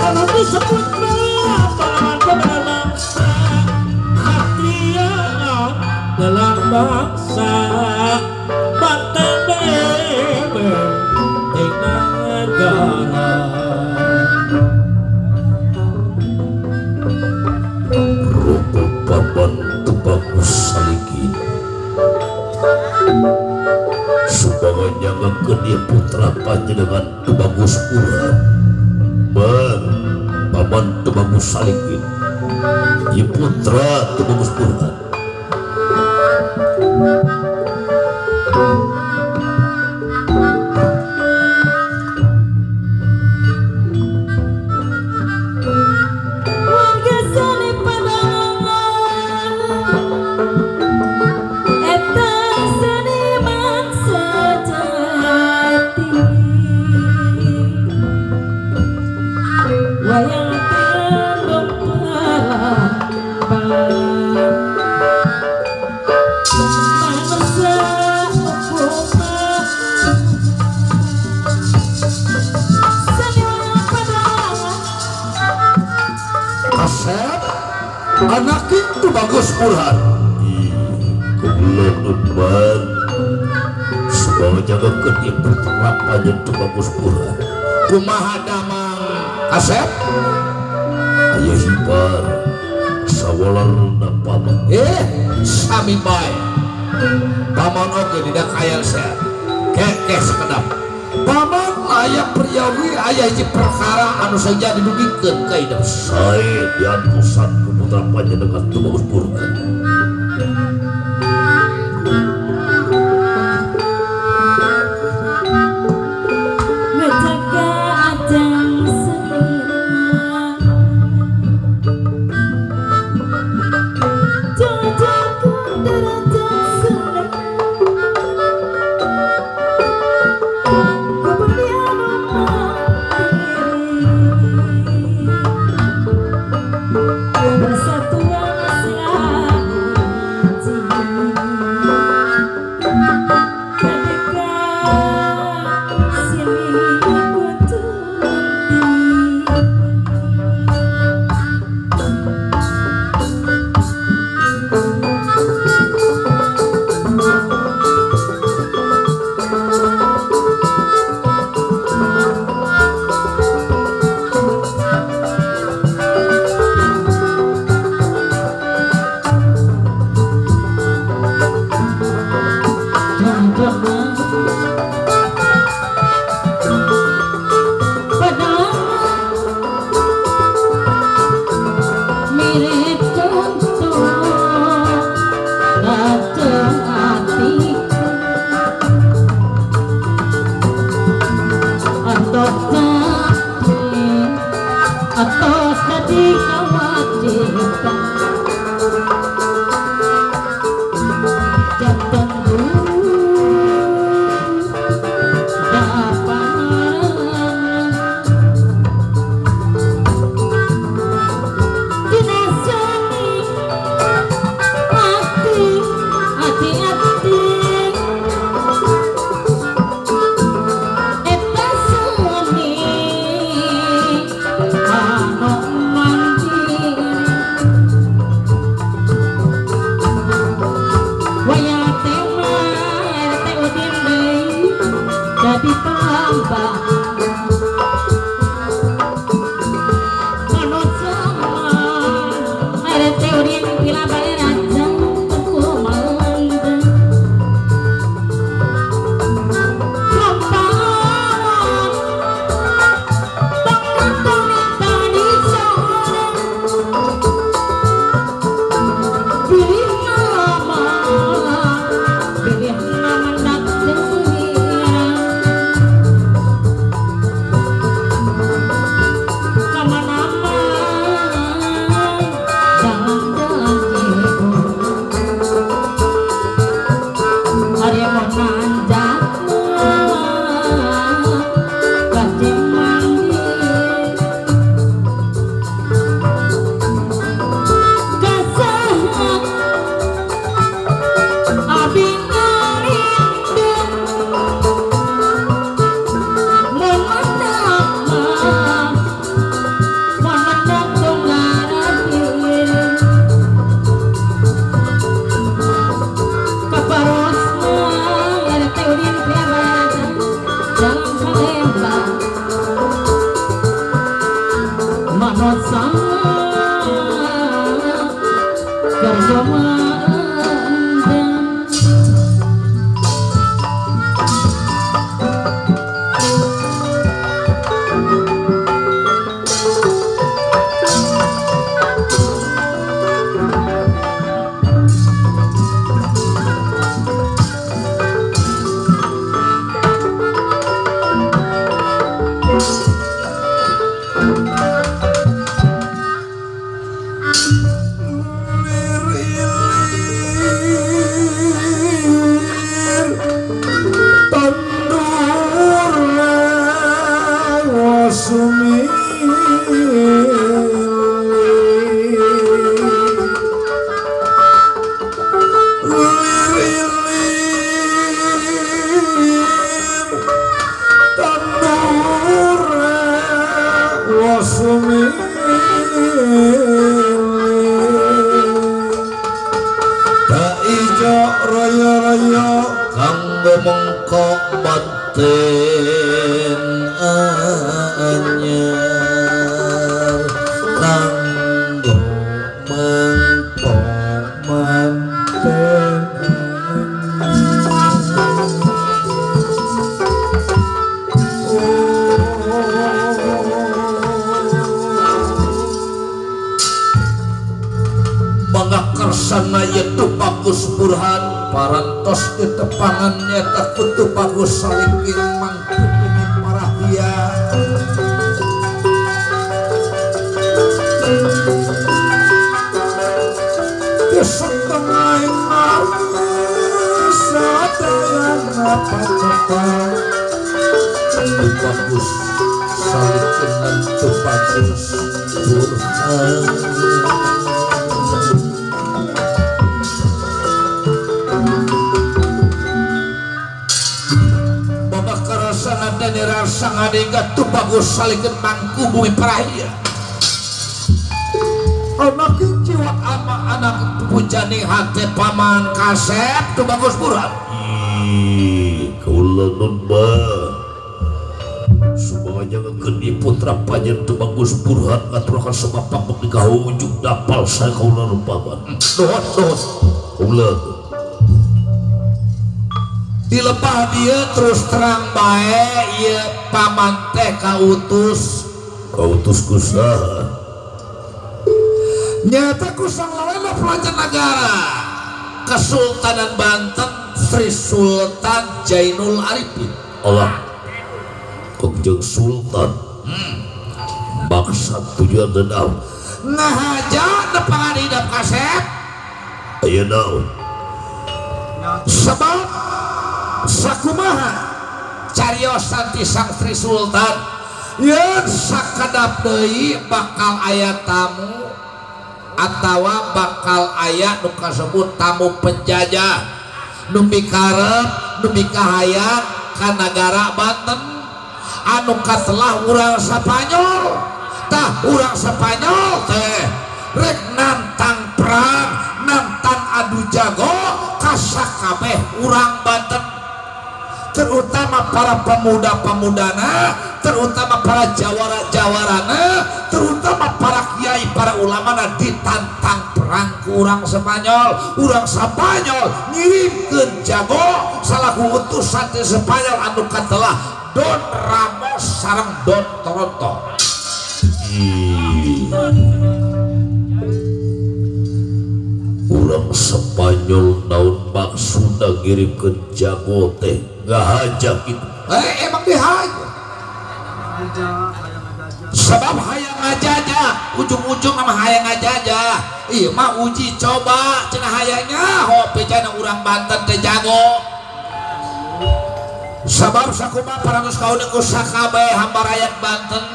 Anu disebut pahlawan pembela bangsa, satria dalam bangsa, Banten benteng negara. Rupa paman Tubagus Salikin supaya nyangakeun ieu putra panjenengan Tubagus Burhan. Bang paman Tubagus Salikin ieu putra Tubagus Burhan. Warga seni Padangan eta seniman sejati, wayang tanduk palapan manusia ukuma seni wayang Padangan. Asep anak itu Bagus Burhan. Ih, goblok ban supaya jaga ieu putra panjenengan Tubagus Burhan. Kumaha damang Asep? Aya hibar sawalerna paman. Sami bae. Paman oge dina kayal sehat. Kekeh sakedap. Paman aya priyawi aya hiji perkara anu saja didugikeun ka idep. Sae diantosan ku putra panjenengan Tubagus Burhan. Ngejaga ajang senina, jaga derajat seni, kemuliaan mandiri, persatuan sahaji, ketika silih kunjungi. Mirip contoh racun hatiku, atau jadi atau jadi kewajiban jantan mandiri. Parantos di tepangannya takut Tubagus Salikin mangku bumi parahia. Di setengah sadayana pacepat Tubagus Salikin dan Tubagus Burhan. Sangadega Tubagus Salikin mangku bumi parahia. Anak jiwa ama anak pujani hati paman kasep Tubagus Burhan. Ih, kaula nun bah. Sumangga geni putra panjen Tubagus Burhan ngaturakan sama pamuk di kahujung dapal saya kaula nun paman. Nuhun nuhun kaula. Di lebah dia terus terang bae ieu paman teh kautus kautus kusaha nyata ku sang lalena pelajar nagara Kesultanan Banten Sri Sultan Jainul Arifin. Allah Kangjeng Sultan maksud tujuan dendam ngahaja nepangan hidap kasep aya naon sebab sakumaha cariosan ti sang Sri Sultan yen sakedap deui bakal aya tamu atawa bakal aya nu kasebut tamu penjajah nu mikarep nu mikahayang ka nagara Banten anu katelah urang Spanyol. Tah urang Spanyol teh rek nantang perang nantang adu jago kasakabeh urang Banten, terutama para pemuda-pemudana, terutama para jawara-jawarana, terutama para kiai, para ulamana ditantang perang ku urang Spanyol. Urang Spanyol ngirimkeun jago salaku utusan ti Spanyol anu katelah Don Ramos sareng Don Toronto. Urang Spanyol naon maksudna ngirimkeun jago teh ngahaja gitu. Emang dihaja sebab hayang ngajajah ujung-ujung sama hayang ngajajah. Iya mah uji coba cenah hayangnya hope cenah urang Banten teh jago. Sebab sakumaha parantos kauna ku sakabeh hamba rakyat Banten.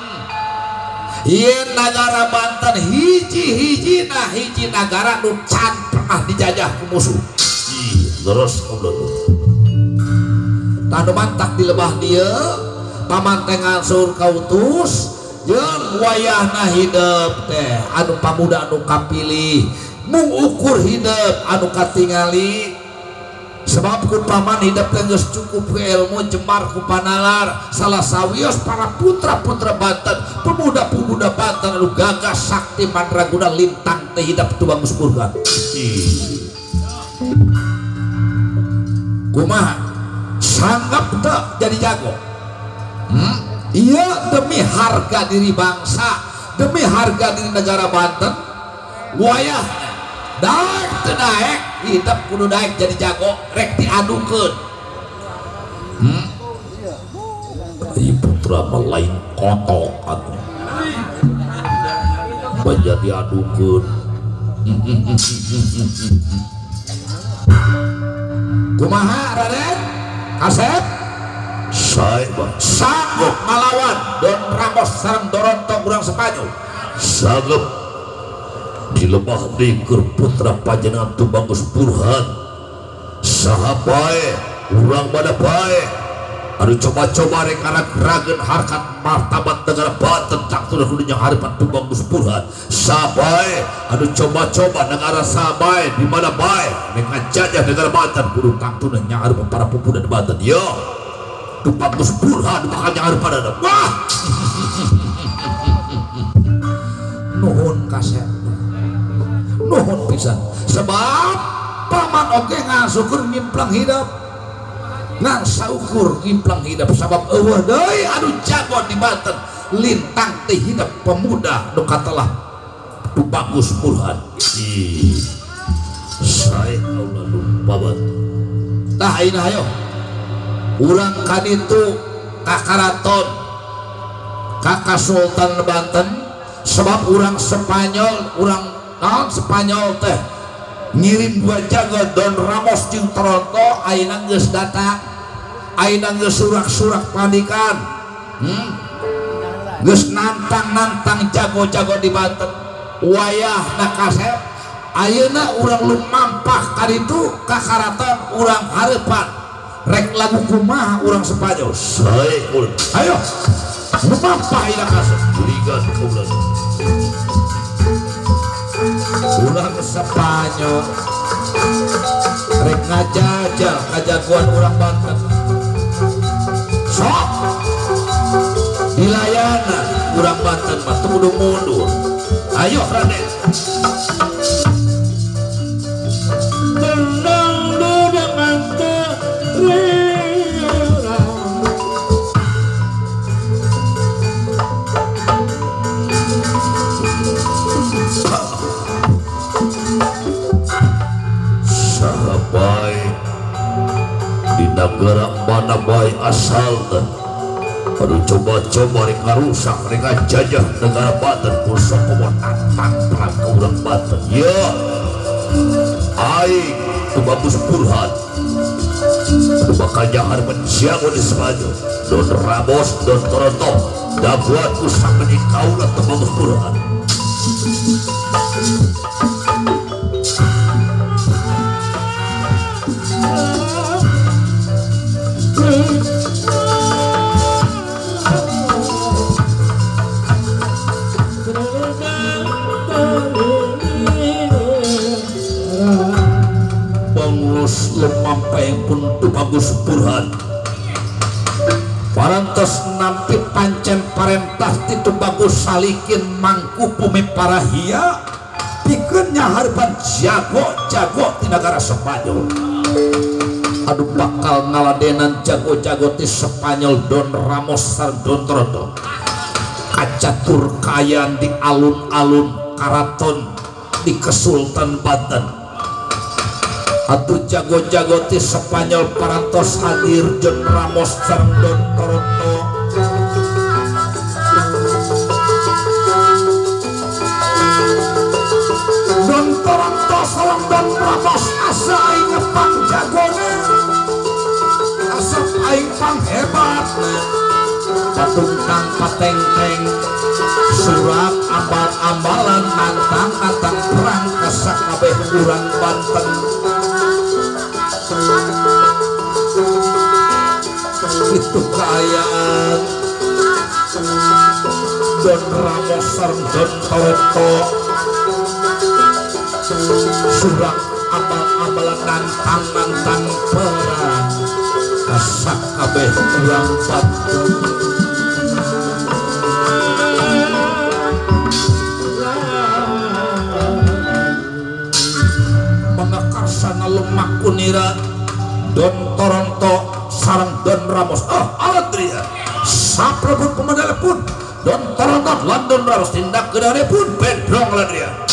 Ieu nagara Banten hiji-hiji nah hiji nagara nu can pernah dijajah ku musuh. Iya terus goblok. Tah nu mantak di lebah dieu paman teh ngangsur kautus jeung wayahna hidep teh anu pamuda anu kapilih mung ukur hidep anu katingali Sebab ku paman hidup geus cukup ke ilmu jemar ku panalar salah sawios para putra-putra Banten, pemuda-pemuda Banten anu gagah sakti mandraguna lintang teh hidup Tubagus Burhan. Kumaha? Sanggap teu jadi jago? Iya demi harga diri bangsa, demi harga diri negara Banten, wayah daek teu daek hidup kudu daek jadi jago rek diadukeun. Ieu putra mah lain kotok atuh. Banyak diadukeun. Kumaha Raden? Asep? Sae sanggup ngalawan Don Ramos sareng Toronto urang Spanyol. Sanggup di lebah dikur putra panjenengan Tubagus Burhan. Saha bae urang mana bae anu coba-coba rek ragen harkat martabat negara Banten tak tudah kudu nyanghareupan Tubagus Burhan. Saha bae anu coba-coba negara saha bae di mana bae rek ngajajah negara Banten kudu tangtuna nyanghareupan para pemuda di Banten. Yo Tubagus Burhan bakal nyanghareupan. Wah. Nuhun kasep. Nuhun pisan. Sebab paman oge ngasukur ngimplang hidup. Ngangsaukur ngimplang hidup sabab eueuh deui anu jago di Banten lintang teh hidup pemuda nu katelah Tubagus Burhan. Sae kaula lupa banget. Tah ayeuna hayo. Urang kaditu ka karaton ka Kasultan Banten sebab urang Spanyol urang naon Spanyol teh ngirim dua jago Don Ramos jeung Toronto ayeuna geus datang ayeuna geus surak-surak panikan geus nantang-nantang jago-jago di Banten wayahna kasep ayeuna urang lumampah kaditu ka karaton urang hareupan rek lagu kumaha urang Spanyol. Sae ayo lumampah ayeuna kasep curiga kaula urang Spanyol rek ngajajah kajagoan urang Banten sok dilayanan urang Banten mah teu kudu mundur. Ayo Raden tenang dengan di negara mana bae asal teh aduh coba-coba rek ngarusak rek ngajajah negara Banten kursa komo tantang perang ka urang Banten. Ya aing Tubagus Burhan anu bakal nyahareupan jago di Spanyol Don Ramos Don Toronto daguan ku sameni kaula Tubagus Burhan. Lumampah pun Tubagus Burhan parantos nampi pancen parentah ti Tubagus Salikin mangku bumi parahia pikeun nyahareupan jago-jago ti nagara Spanyol anu bakal ngaladenan jago-jago ti Spanyol Don Ramos sareng Don Toronto kacatur kayan di alun-alun karaton di Kesultan Banten. Atuh jago-jago ti Spanyol parantos hadir John Ramos sareng Don Toronto Don Toronto sareng Don Ramos asa aing pang jagona asa aing pang hebatna patungtang patengteng surak ambal-ambalan nantang-nantang perang ka sakabeh urang Banten. Itu kaayaan Don Ramos sareng Don Toronto surak Abal-abalan nantang-nantang perang kasak kabeh urang Banten. Mangakarsana lemak kunira Don Toronto sareng Don Ramos. Oh Aladria saprabun pemedale pun Don Toronto lan Don Ramos tindak kedare pun Bedrong Ladria.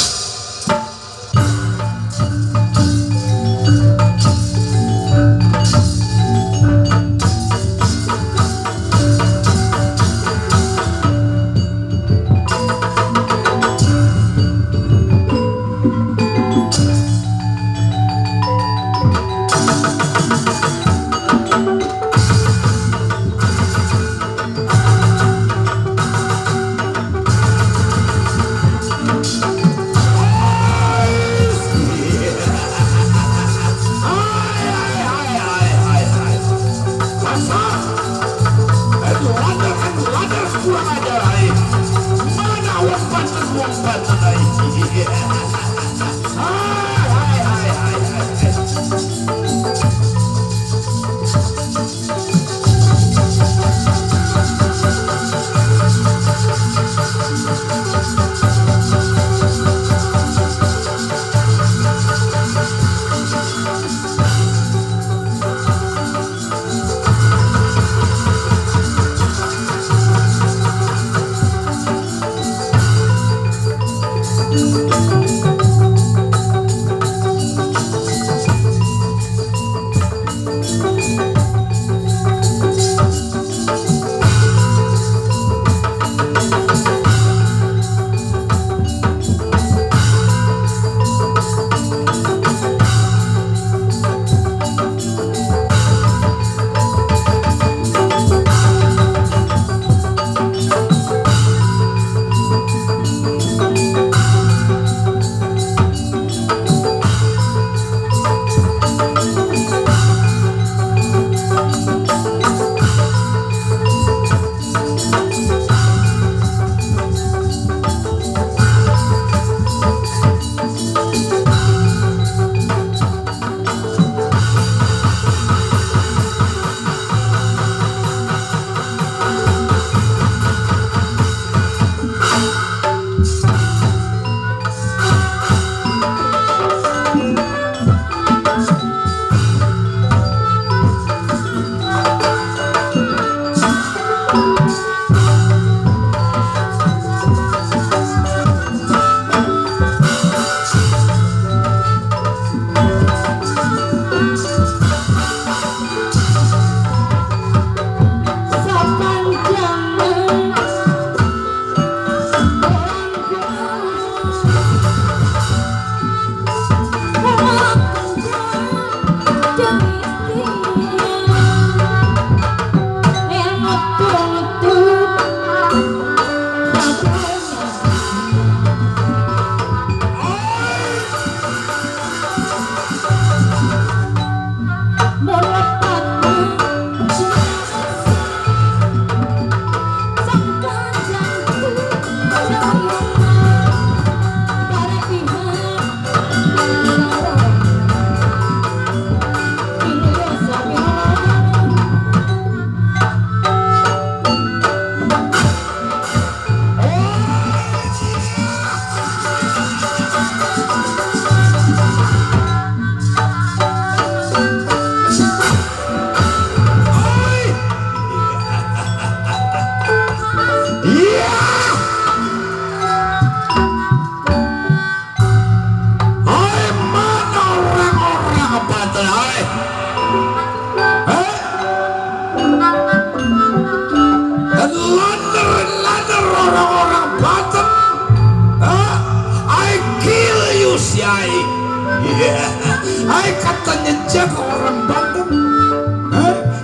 Ai katanya jago orang Banten.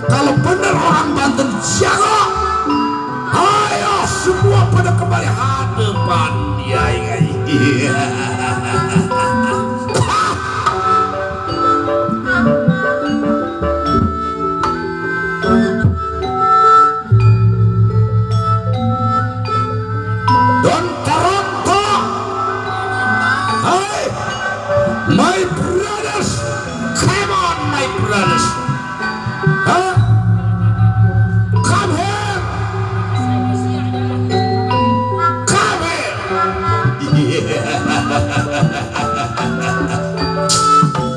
Kalau benar orang Banten jago, ayo semua pada kembali hadapan ya. Don Toronto, hai, my brother.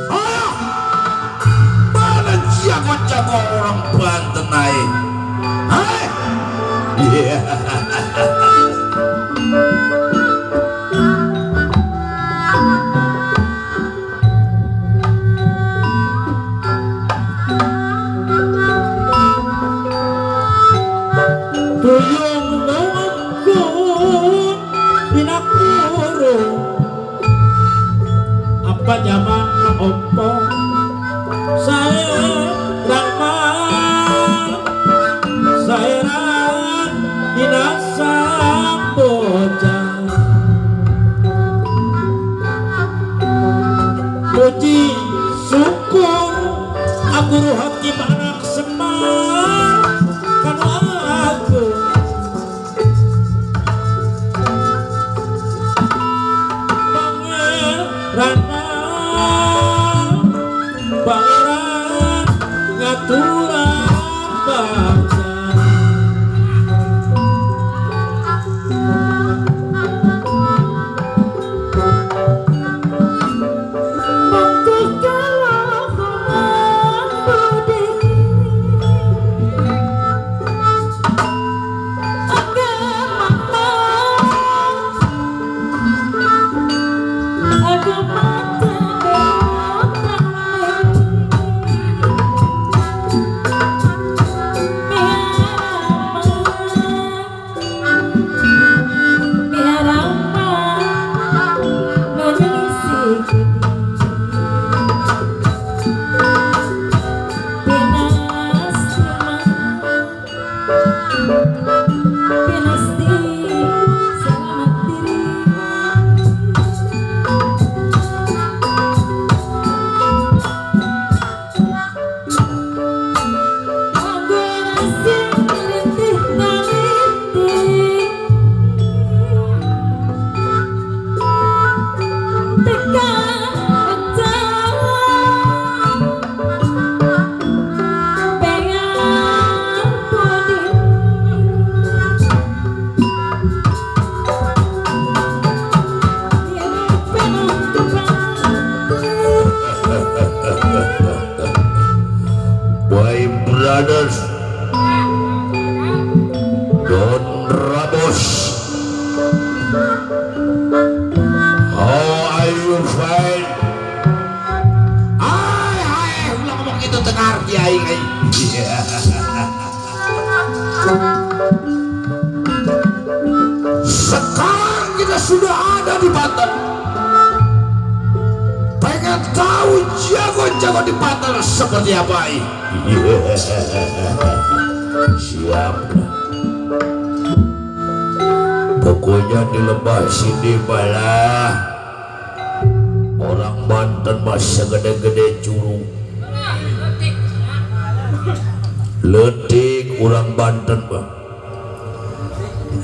Ayo, mana jago-jago orang Banten ae? Hai. Iya. Tuyung nunggu dina kurung apa zaman opo saya rahman saeran dina samboja puji syukur aku hakim anak Semar kanu aku pangeran ngaturan bangsa. Brothers, Don Ramos, how are you fine? Ay, ay, ulah ngomong gitu tengah arti aing aing. Sekarang kita sudah ada di Banten. Pengen tahu jago-jago di Banten seperti apa ini? Siap. Pokoknya di lembah sini malah orang Banten masih gede-gede curug. Letik orang Banten mah.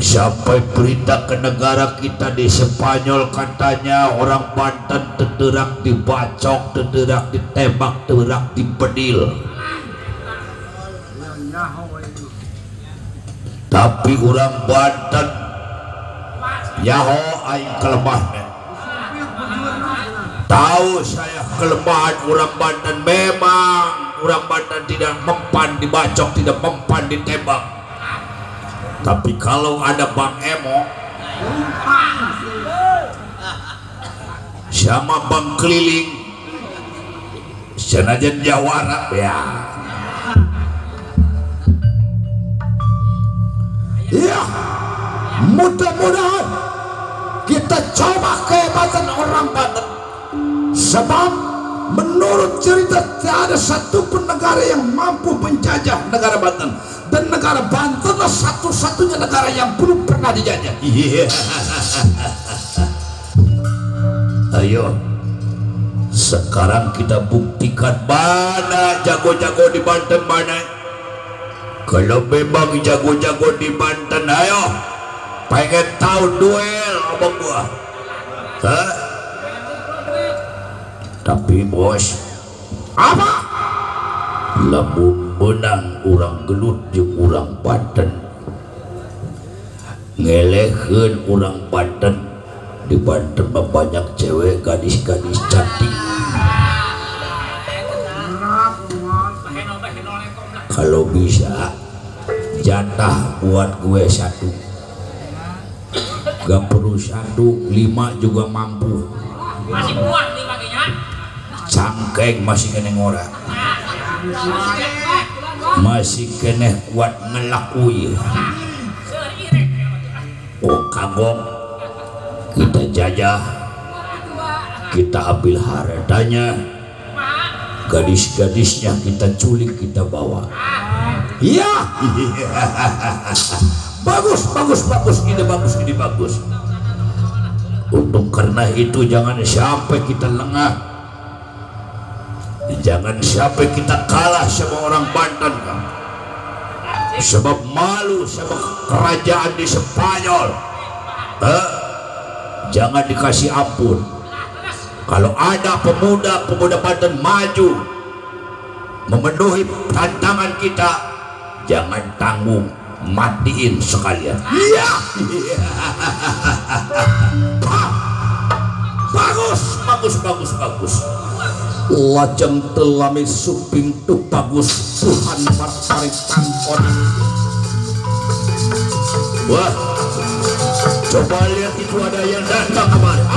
Sampai berita ke negara kita di Spanyol katanya orang Banten tederak dibacok, tederak ditembak, tederak dibedil. Tapi orang Banten yaho aing kelemahan. Tahu saya kelemahan orang Banten, memang orang Banten tidak mempan dibacok, tidak mempan ditembak. Tapi kalau ada Bang Emo sama Bang Keliling senajan jawara ya. Iya, mudah-mudahan kita coba kehebatan orang Banten. Sebab menurut cerita tidak ada satupun negara yang mampu menjajah negara Banten. Dan negara Banten lah satu-satunya negara yang belum pernah dijajah. Iya. Ayo, sekarang kita buktikan mana jago-jago di Banten mana. Kalau memang jago-jago di Banten, ayo pengen tahu duel sama gua. Hah? Tapi bos, apa? Lamun menang orang gelut jeung orang Banten, ngelehkeun orang Banten, Di Banten banyak cewek gadis-gadis cantik. Kalau bisa jatah buat gue satu. Gak perlu satu, 5 juga mampu. Masih kuat 5 kayaknya. Cangkeng masih kene ngora. Masih kene kuat ngelakui. Oh kagok, kita jajah, kita ambil hartanya, gadis-gadisnya kita culik, kita bawa. Iya, bagus, bagus, bagus, ini bagus, ini bagus. Untuk karena itu jangan sampai kita lengah, jangan sampai kita kalah sama orang Banten, sebab malu sama kerajaan di Spanyol. Jangan dikasih ampun. Kalau ada pemuda-pemuda Banten maju memenuhi tantangan kita, jangan tanggung, matiin sekalian. Iya. Bagus, bagus, bagus, bagus. Lajeng telami suping tu bagus Tuhan partarik tangkon. Wah, coba lihat itu ada yang datang kemari.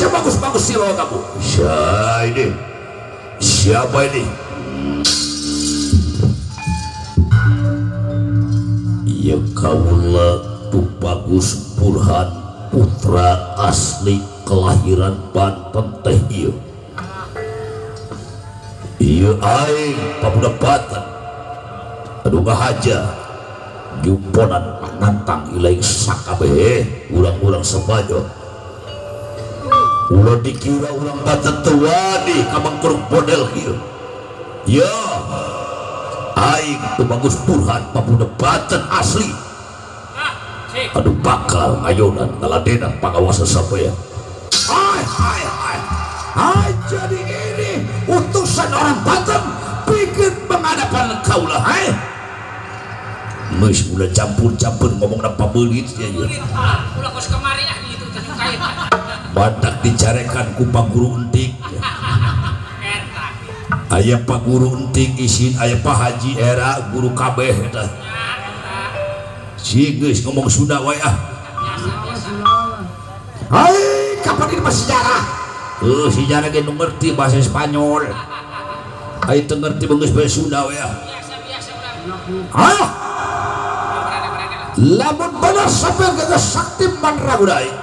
Bagus-bagus sih lo kamu. Siapa ini? Siapa ini? Ya kaulah Tubagus Burhan, putra asli kelahiran Banten teh ieu. Ieu aing pamuda Banten. Aduh ngahaja jumponan nantang ilaing sakabeh urang-urang Spanyol. Ulah dikira urang Banten teu wani ka mangkuruk model kieu. Ya, aing Tubagus Burhan pamuda Banten asli. Aduh bakal ngayonan ngaladenan pangawasan sampeyan. Hai hai hai. Hai, jadi ini utusan orang Banten bikin penghadapan kaulah hai. Geus ulah campur-campur ngomongna pabeulit sia ieu. Ulah kos kamari ah gitu teh kait. Badak dicarekan ku Pak Guru Entik. Aya Pak Guru Entik isin, aya Pak Haji era guru kabeh eta. Si geus ngomong Sunda wae ah. Hai, kapan ini mah sejarah? Sejarah ge nu ngerti bahasa Spanyol. Ai teu ngerti geus bahasa Sunda wae ah. Ayo. Lamun bener sampeyan geus sakti mandraguna.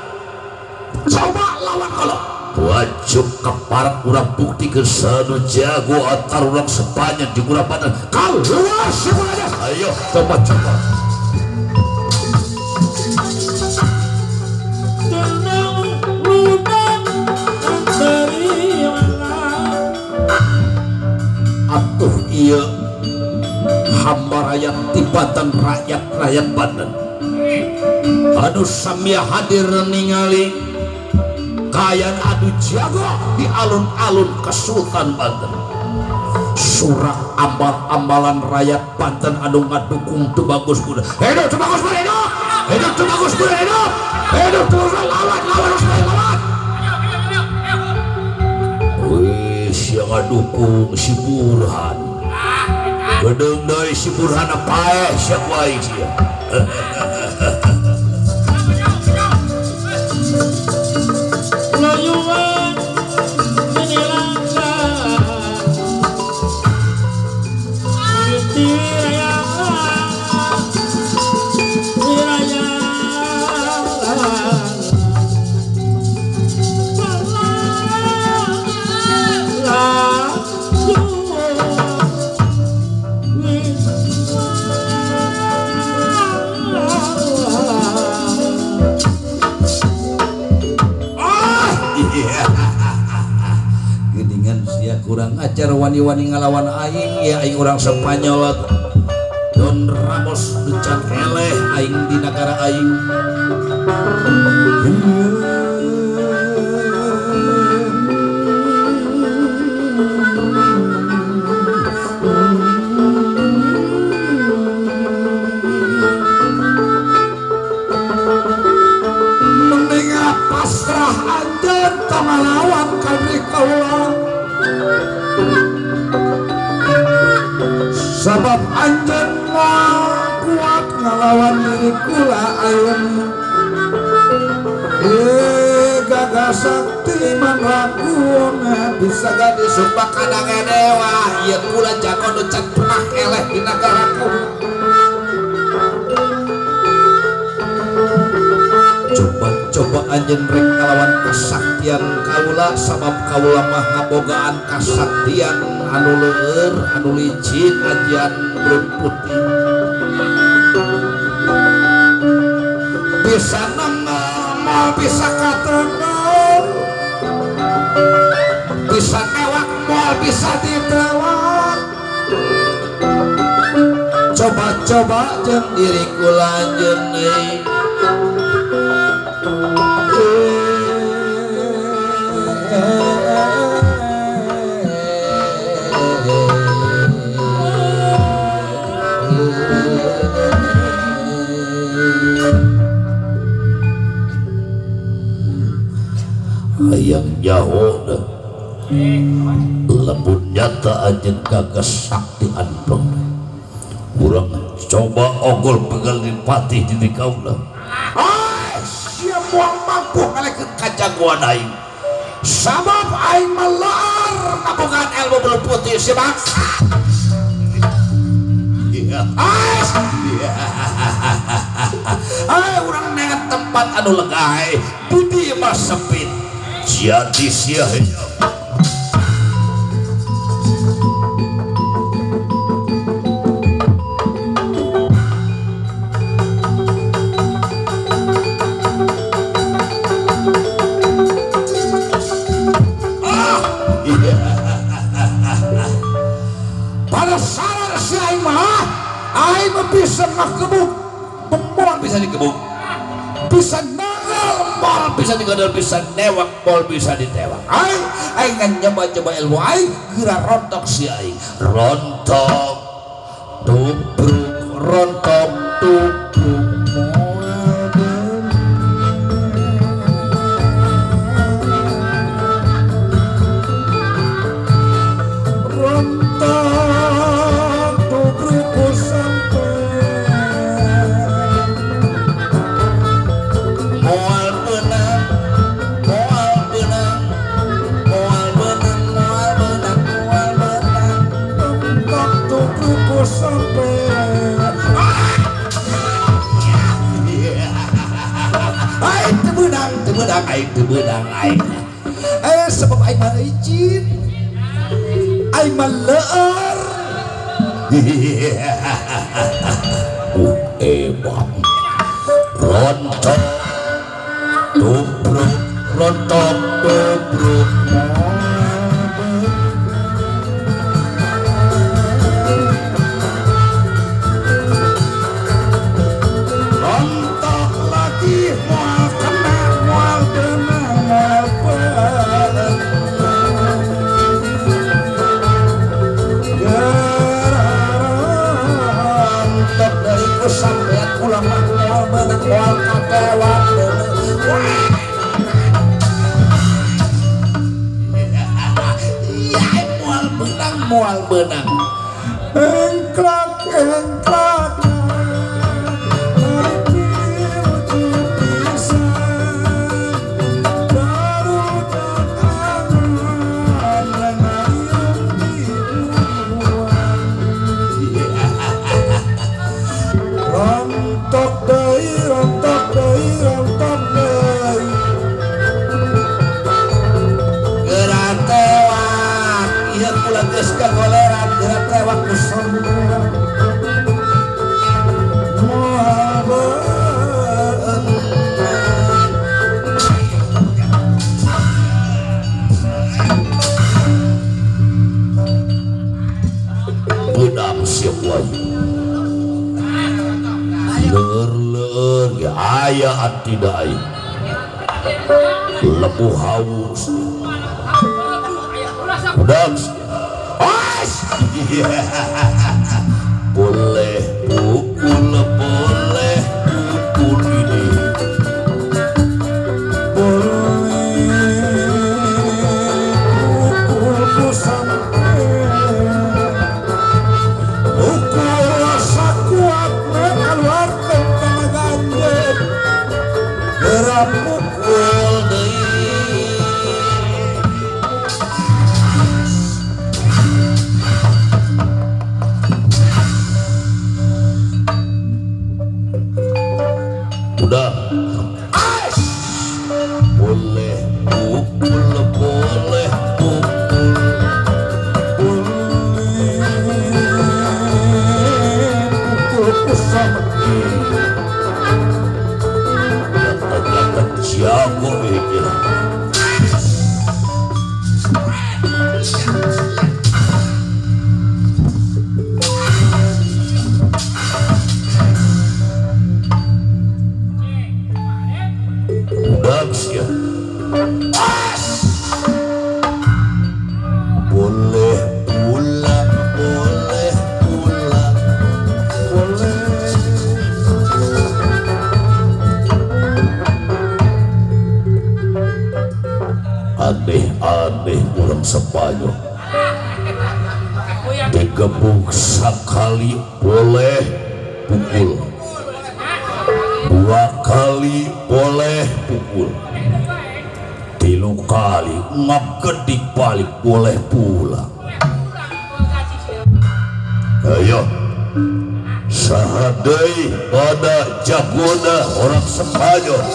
Coba lawan kalau wajib keparat urang bukti ke sanu jago antar urang Spanyol di urang Banten. Keluar semuanya, ayo coba coba. Atuh iya hamba rakyat di Banten, rakyat rakyat Banten. Aduh samia hadir ningali kayan adu jago di alun-alun Kesultan Banten. Surak ambal-ambalan rakyat Banten anu ngadukung Tubagus Burhan. Hidup Tubagus Burhan, hidup! Hidup Tubagus Burhan, hidup! Hidup Tubagus Burhan, lawan, lawan, lawan! Wih, yang ngadukung si Burhan. Gedeng deui si Burhan paeh sia ku aing sia. Layuan menilangkan Kurang ajar wani-wani ngalawan aing ya aing urang Spanyol Don Ramos nu can eleh aing di nagara aing. Mending pasrah anjeun tong ngalawan ka kaula. Sabab anjeun moal kuat ngalawan diri kula ayeuna. Gagah sakti mandraguna bisa gadis sumpah kadang dewa ieu kula jago nu can pernah eleh di nagara kaula. Coba-coba anjeun rek ngalawan kasaktian kaula sabab kaula mah ngabogaan kasaktian anu leueur anu licin ajian belum putih bisa nengel bisa katenel bisa newak moal bisa ditewak. Coba-coba jeung diri kula anjeun euy. Hayang jauh dah lembut nyata anjeun gagas sakti antong urang coba ogol pegal di patih di kaula. Ai sia moal mampu ngalekeun kajagoan aing sabab aing melaar kabogaan ilmu belum putih si bangsa. Ai urang nengan tempat anu legai budi mah sempit jadi sia. Pada saat si aing mah aing bisa ngakebuk moal bisa dikebuk bisa nanggal moal bisa digodol bisa newak moal bisa ditewak. Aing aing nyoba-coba ilmu aing geura rontok si aing rontok tubruk rontok tubruk moal rontok tubruk sampai moal benang moal benang moal benang moal benang moal benang rontok tubruk sampai. Aing teu beunang aing teu beunang aing. Sebab aing mah licin aing mah leueur. Hebat rontok tubruk rontok tubruk rontok lagi moal kena moal kena moal beunang rontok dari ku sampean kula mah moal beunang moal katewak. Moal benang engklak engklak rontok deui rontok deui rontok deui geura tewak ieu kula geus kagoleran. Kaayaan tidak aing. Lepuh haus. Udah. Boleh pukul, boleh pukul ini. Boleh pukul sampai pukul sakuatna keluarkan tenaga anjeun. Gerak pukul deui. Udah. Boleh pukul, boleh pukul. Boleh pukul sampai. Kata-kata jago ini. Boleh pulang, boleh pulang, boleh. Aneh-aneh orang Spanyol digebuk sekali boleh pukul, dua kali boleh pukul, tilu kali ngagedik balik boleh pulang. Ayo sahadei pada jagona orang Spanyol.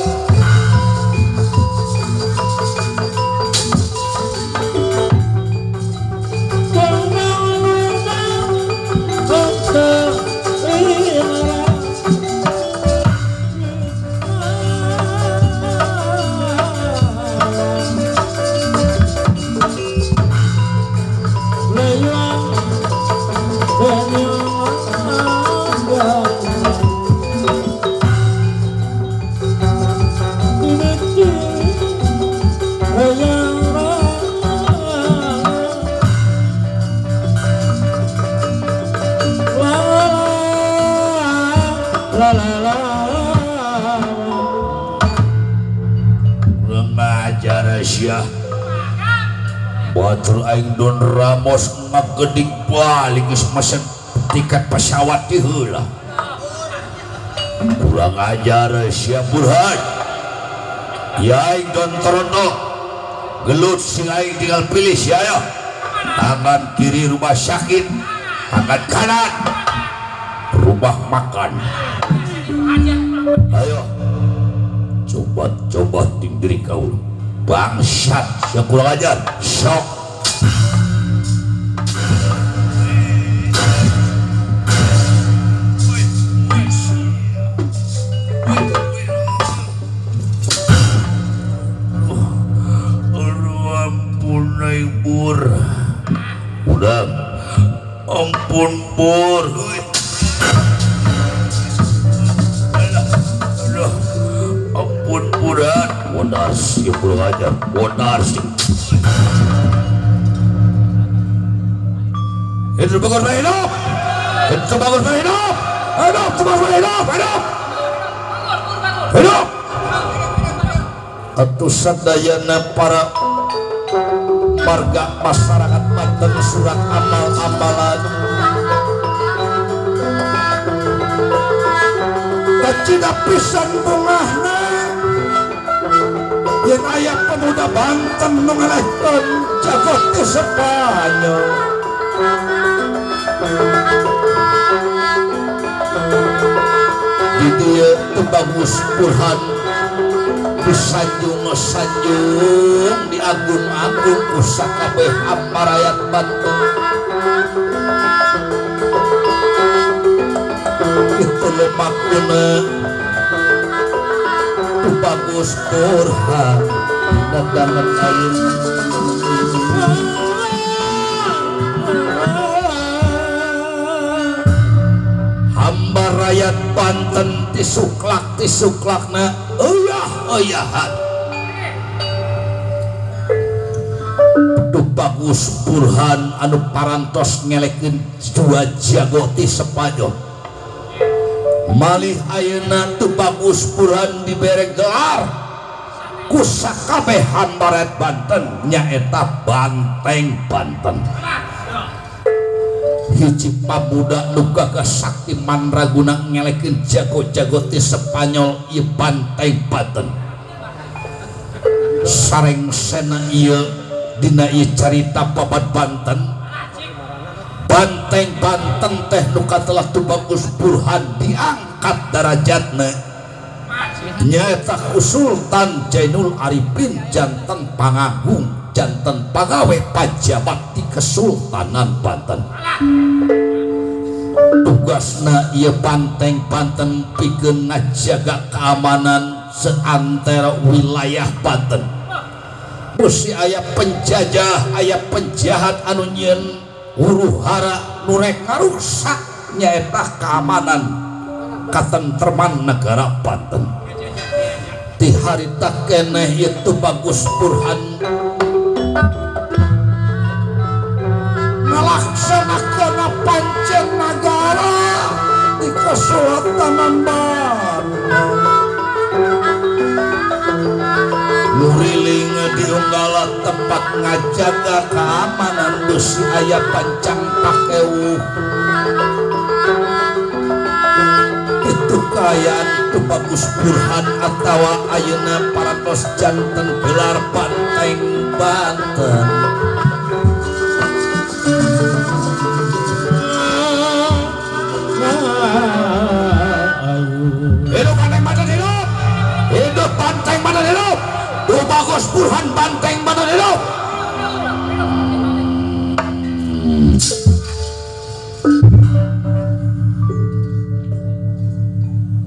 Batur aing Don Ramos ngagedik balik geus mesen tiket pesawat ti heula. Kurang ajar sia Burhan. Ya aing Don Toronto. Gelut sing aing tinggal pilih sia ayo. Tangan kiri rumah sakit, tangan kanan rumah makan. Ayo. Coba-coba tindiri kau. Bangsat, yang kurang ajar. Sok. Aduh, ampun bur. Udah. Ampun bur. Aduh, ampun buran. Bodas, ya kurang ajar. Bodas. Itu bagus hidup. Itu bagus hidup. Hidup, bagus hidup, hidup. Hidup. Atuh sadayana para warga masyarakat Banten surat amal-amalan. Kacida pisan bungahna. Yen aya pemuda Banten nu ngalehkeun jago ti Spanyol. Di dieu teu bagus Burhan disanjung-sanjung diagung-agung ku sakabeh rakyat Banten. Kitu lemakna bagus Burhan dagangan aing. Hamba Rakyat Banten tisuklak tisuklakna euah euyahan. Tubagus Burhan anu parantos ngelekeun dua jago ti Spanyol. Malih ayeuna Tubagus Burhan dibere gelar ku sakabehan rakyat Banten nyaeta Banteng Banten. Hiji pamuda nu gagah sakti mandraguna ngelekeun jago-jago ti Spanyol ieu Banteng Banten. Sareng sena ieu dina ieu carita babad Banten. Banteng Banten teh nu katelah Tubagus Burhan diangkat darajatna nyaeta ku Sultan Zainul Arifin janten pangagung janten pagawe pajabat di Kesultanan Banten. Tugasna ieu Banteng Banten pikeun ngajaga keamanan seantero wilayah Banten. Beusi aya penjajah, aya penjahat anu nyieun huru hara nu rek ngarusak nyaeta keamanan katentreman negara Banten. Di harita keneh ieu Tubagus Burhan ngalaksanakeun pancen nagara di Kesultanan Banten. Muriling diunggala tempat ngajaga keamanan beusi aya pancang pakewuh. Itu kaayaan Tubagus Burhan atawa ayeuna parantos janten gelar Banteng Banten. Hidup Banteng Banten hidup. Hidup Banteng Banten hidup. Tubagus Burhan Banteng Banten hidup.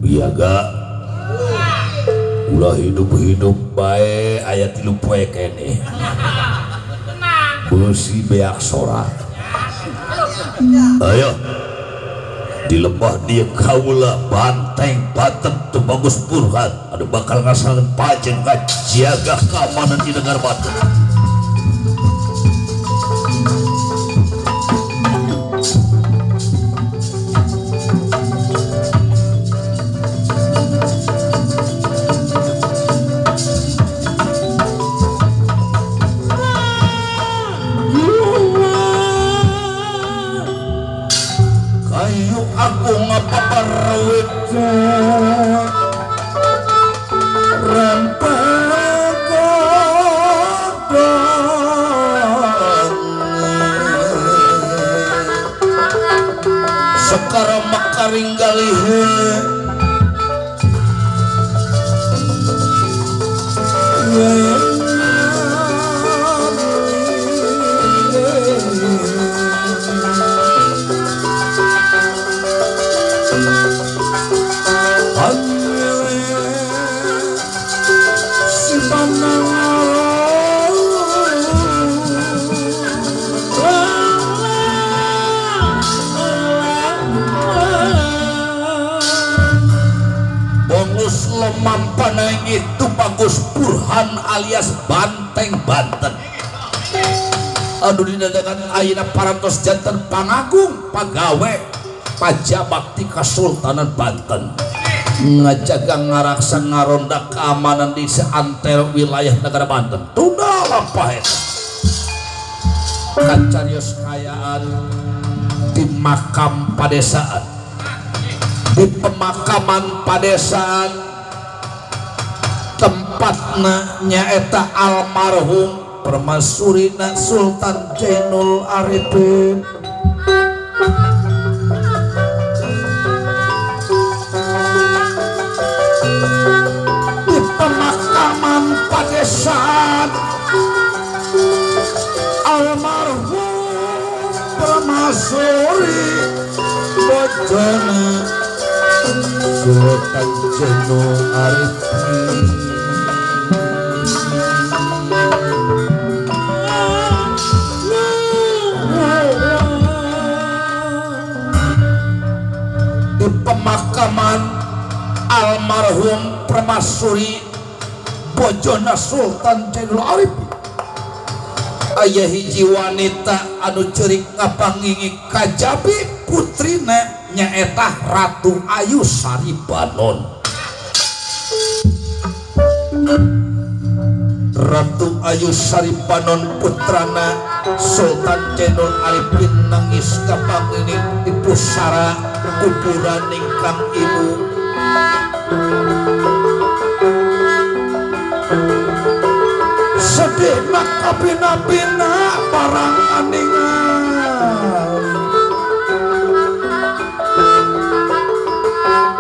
Iya gak? Ulah hidup-hidup bae aya 3 poe keneh. Beusi beak sora. Ayo di lembah dia kaula Banteng Banten Tubagus Burhan anu bakal ngasalan pajen ngajaga keamanan di negara Banten. Sekarang makaring galihe itu Bagus Burhan alias Banteng Banten anu dinadakan ayeuna parantos janten pangagung pagawe pajabakti Kesultanan Banten ngajaga ngaraksa ngaronda keamanan di seantero wilayah negara Banten. Tunda lampah eta kacarios kayaan di makam padesaan, di pemakaman padesaan tempatna nyaeta almarhum Permasurina Sultan Zainul Arifin. Di pemakaman padesaan almarhum Permaisuri bojone Sultan Zainul Arifin. Di pemakaman pamakaman almarhum Permaisuri bojona Sultan Zainul Arifin. Aya hiji wanita anu ceurik ngapangingi kajabi putrina nyaeta Ratu Ayu Saribanon. Ratu Ayu Saribanon putrana Sultan Zainul Arifin nangis kapangingi di pusara kuburan ingkang ibu. Sedih nakapina-pina barang aningan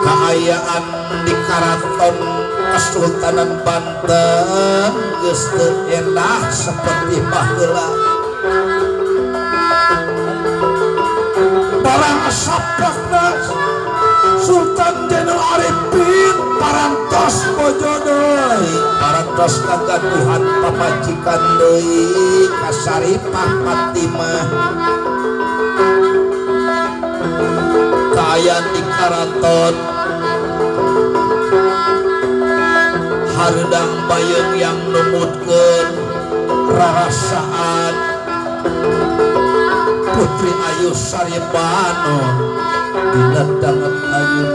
kaayaan di karaton Kesultanan Banten geus teu endah seperti baheula. Barang sapakna Sultan Zainul Arifin parantos bojo deui, parantos kagaduhan pamajikan deui ka Saripah Fatimah. Kaayaan di karaton hareudang bayeung yang numutkeun rarasaan Putri Ayu Saribanon dina danget ayu.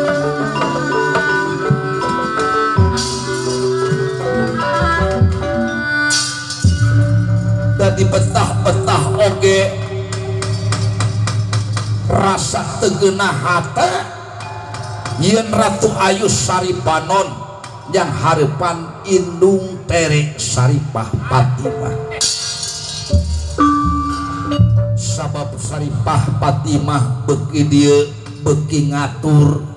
Dadi betah-betah oge rasa teu geunah hate yen Ratu Ayu Saribanon yang hareupan indung tere Saripah Fatimah. Sabab Saripah Fatimah beuki dieu beuki ngatur